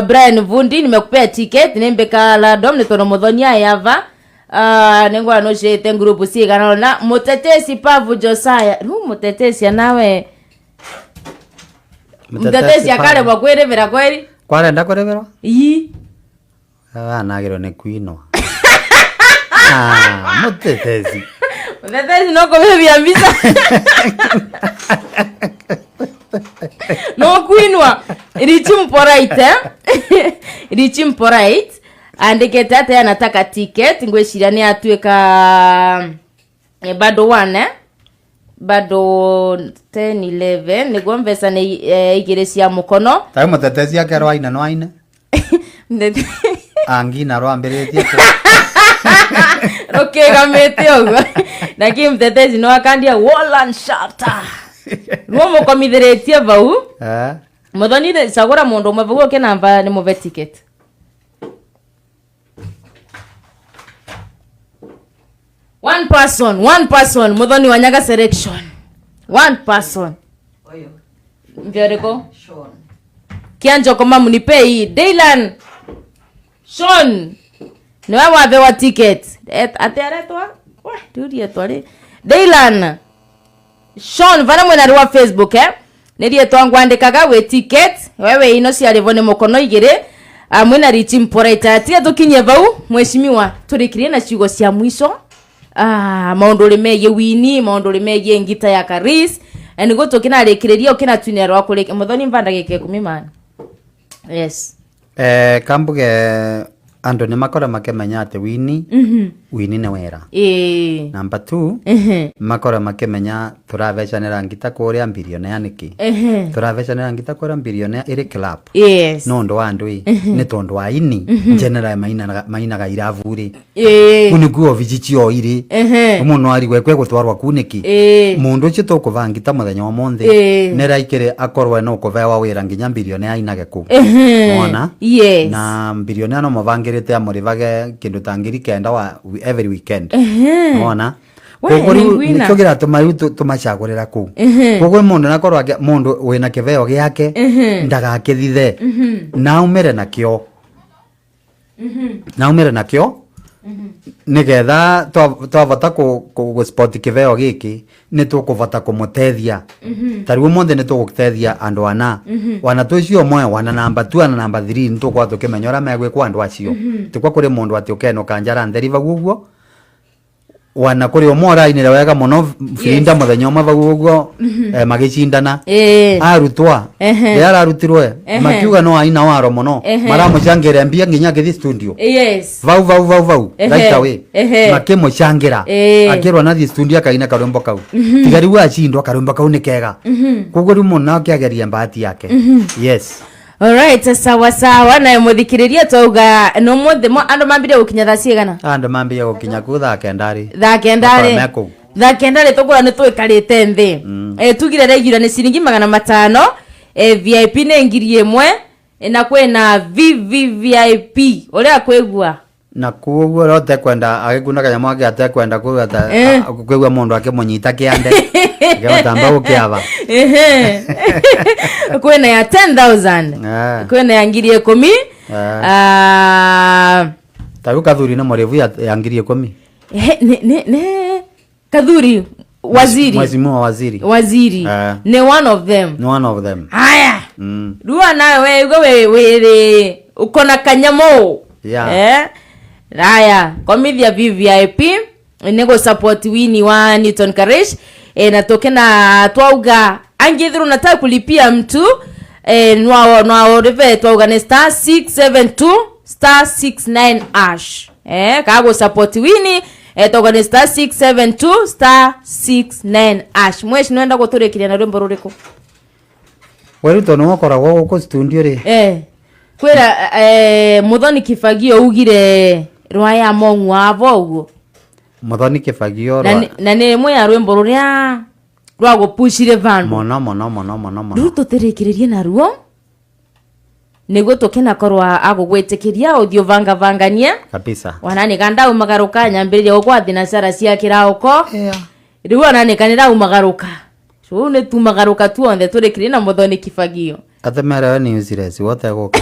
[SPEAKER 3] Brian Vundi nimekupea ticket nĩ mbĩka ladom nĩ tondũ mũthonia ayava nĩngwona nũciĩte group cigana ũna. Mũtetesi Pavu Josiah rĩu mũtetesi anawe mũtetesi akaremwo kwĩrĩbĩra kweri
[SPEAKER 4] Kwarenda kũrĩbĩrwo?
[SPEAKER 3] Ii.
[SPEAKER 4] Anagĩrwo nĩ kwinwa. Mũtetesi.
[SPEAKER 3] Mũtetesi no kũbĩbia mbica. No kwinwa. Richi Mporait, Richi Mporait andĩkĩte atĩ anataka ticket ngwĩciria nĩ atuĩka bado 1 bado 10 11 nĩguo mbeca nĩ igĩrĩ cia mũkono.
[SPEAKER 4] Tayo mũtetesi akerwo aina no aine. Angina rwambĩrĩtie
[SPEAKER 3] rũkĩgamĩte ũguo lakini mtetezi no akandia Wallan Shata ruo mũkomithĩrĩtie vau. Muthoni cagũra mũndũ ũmwe vau ũke namba nĩ mũve ticket. One person, one person, Muthoni wa Nyaga selection. One person.
[SPEAKER 6] Oyo.
[SPEAKER 3] Mbĩorĩkũ?
[SPEAKER 6] Sean.
[SPEAKER 3] K. Kianjoko mamunipei Daylan Sean niwe wabewa ticket. Ati aretwa riu ri Daylan Sean vana mwena wa Facebook nirietwa ngwandikaga wi ticket wewe ino ciarivo ni mukono igiri mwena richi mporaita tiga tukinye vau mheshimiwa turikirie na ciugo cia mwico maundu ri megie wini maundu ri megie ngita ya Karis niguo tukinarikiriria ukinatunia rwa kuriki muthoni mvandagike 10 man. Yes.
[SPEAKER 4] Kambuge andu ni makora makemenya ati wini wini ni wera. Number 2 makora makemenya turavecanira ngita kuria bilionea niki turavecanira ngita kuria bilionea iri club. Yes. No ndu wa andu ni tondu wa ini general mainaga iravuri kuni kuo vijicio iri muno ari gwekwe gutwarwa kuniki mundu ucio tukuvangita muthenya wa monthe niraikire akorwe no kuvewa wira nginya bilionea inage ku mona.
[SPEAKER 3] Yes.
[SPEAKER 4] Na bilionea no muvangirite amurivage kindu ta 9,000 wa every weekend. Mona koguo nikio giratuma riu tumacagurira kuu koguo mundu nakorwo mundu wina kiveo giake ndagakithithe na aumire nakio na aumire nakio nigetha twavota ku spot kiveo giki ni tukuvota kumutethia ta riu munthe ni tugutethia andu ana wana tucio mwe wana namba 2 ana namba 3 ni tukwa tukimenya uria megwikwa andu acio tikwa kuri mundu ati ukenuka njara ntheri vau uguo wana kuri umwe urainire wega muno Frinda muthenya umwe vau uguo magicindana arutwa riria ararutirwe makiuga no aina waro muno maramucangire mbia nginya agithi studio.
[SPEAKER 3] Yes.
[SPEAKER 4] Vau vau vau vau right away makimucangira akirwa nathi studio akaina karwimbo kau tiga riu acindwa karwimbo kau ni kega koguo riu muno akiageria bahati yake. Yes.
[SPEAKER 3] Alright, sawa sawa na muthikiriria twauga no muthe andu mambire gukinya thaa cigana
[SPEAKER 4] andu mambire gukinya ku thaa kendari
[SPEAKER 3] thaa kendari tukura ni twikarite nthi tugire regular ni ciringi 500 VIP ni 1,000 na kwina VVVIP uria kwigua
[SPEAKER 4] na kuoguo rote kwenda agikuna kanyamũ ake atekwenda kwigua mundu akimunyita kiande gĩgũtamba gũkĩaba
[SPEAKER 3] kwina ya 10,000 kwina ya 10,000
[SPEAKER 4] ta riu Kathuri nĩ mũrĩvu ya 10,000
[SPEAKER 3] ne Kathuri waziri
[SPEAKER 4] mheshimiwa waziri
[SPEAKER 3] ni one of them haya rua nawe we we uko na kanyamũ.
[SPEAKER 4] Yeah.
[SPEAKER 3] Raya komithia VVIP nego support wini wa Newton Karish na tokena twauga angithiru nataka kulipia mtu nwao rive twauga ni star 672 star 69 hash kago support wini twauga ni star 672 star 69 hash mweshi nwenda guturikiria na rwimbo ruriku
[SPEAKER 4] weru no wakoragwo guku studio ri
[SPEAKER 3] kwira Muthoni Kibagio ugire rwaya mongu avo uguo
[SPEAKER 4] Muthoni Kibagio
[SPEAKER 3] na ni mwe ya rwimbo ruria rwa gupushire vandu
[SPEAKER 4] mono mono mono mono mono
[SPEAKER 3] riu tutirikirie naruo niguo tukinakorwa agugwitikiria uthio vanga vangania
[SPEAKER 4] kabisa
[SPEAKER 3] wananika ndaumagaruka nyambiriria gukwathi na cara cia kirauko riu wananika niraumagaruka so ni tumagaruka tuonthe turikirie na Muthoni Kibagio
[SPEAKER 4] atemere we ni useless wote guka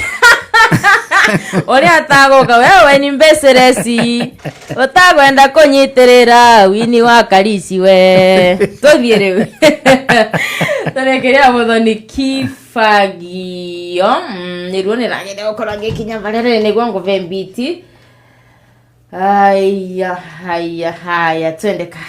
[SPEAKER 3] uria ataguka wewe ni mbecereci utagwenda kunyitirira wini wa Karisi we tuthie riu turekeria Muthoni Kibagio niruo niragenda gukorwo ngikinya varia riri niguo nguve mbiti haya haya haya twende kazi.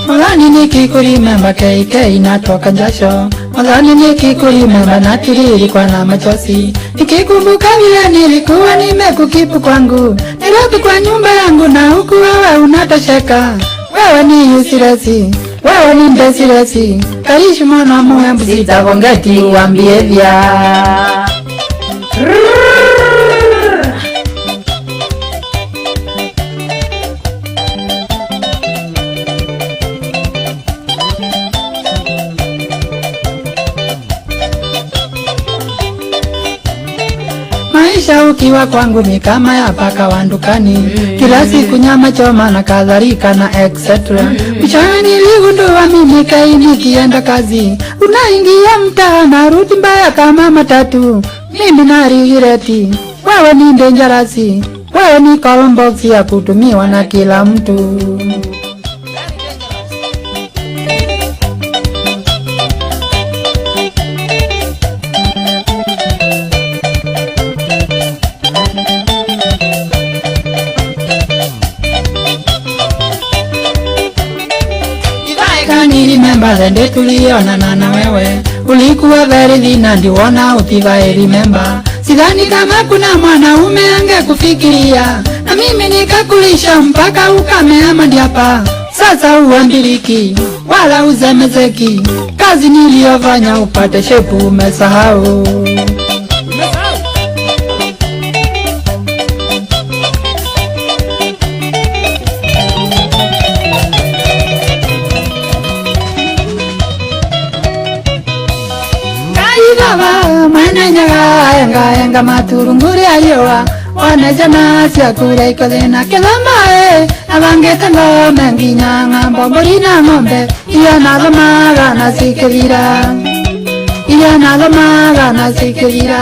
[SPEAKER 2] Mwathani nikikurimemba KK natoka jasho Mwathani nikikurimemba natiririkwa na machozi nikikumbuka vile nilikuwa nimekukipu kwangu Nairobi kwa nyumba yangu na huku wewe unatosheka Wewe ni useless, wewe ni mbesiresi Karishi mwana muhembu sitagongeti uambie vya Maisha ukiwa kwangu ni kama ya paka wa dukani, kila siku nyama choma na kadhalika na etc. Mwishowe niligundua mimi kai nikienda kazi, unaingia mtaa narudi mbaya kama matatu. Mimi na regret, wewe ni dangerous, wewe ni call box ya kutumiwa na kila mtu. Can remember the day tulionana na wewe, ulikuwa very thin and ndiwona utivai remember. Sidhani kama kuna mwanaume angekufikiria, na mimi nikakulisha mpaka ukamea mandiapa. Sasa uambiliki wala uzemezeki, kazi niliyofanya upate shepu umesahau. Baba mwene nyaga enga enga maturunguri ayoa wanejana ciakura ikothina kithamae abangite ngome nginya ng'ambo mbũri na ng'ombe iria nathomaga na cikĩthira, iria nathomaga na cikĩthira.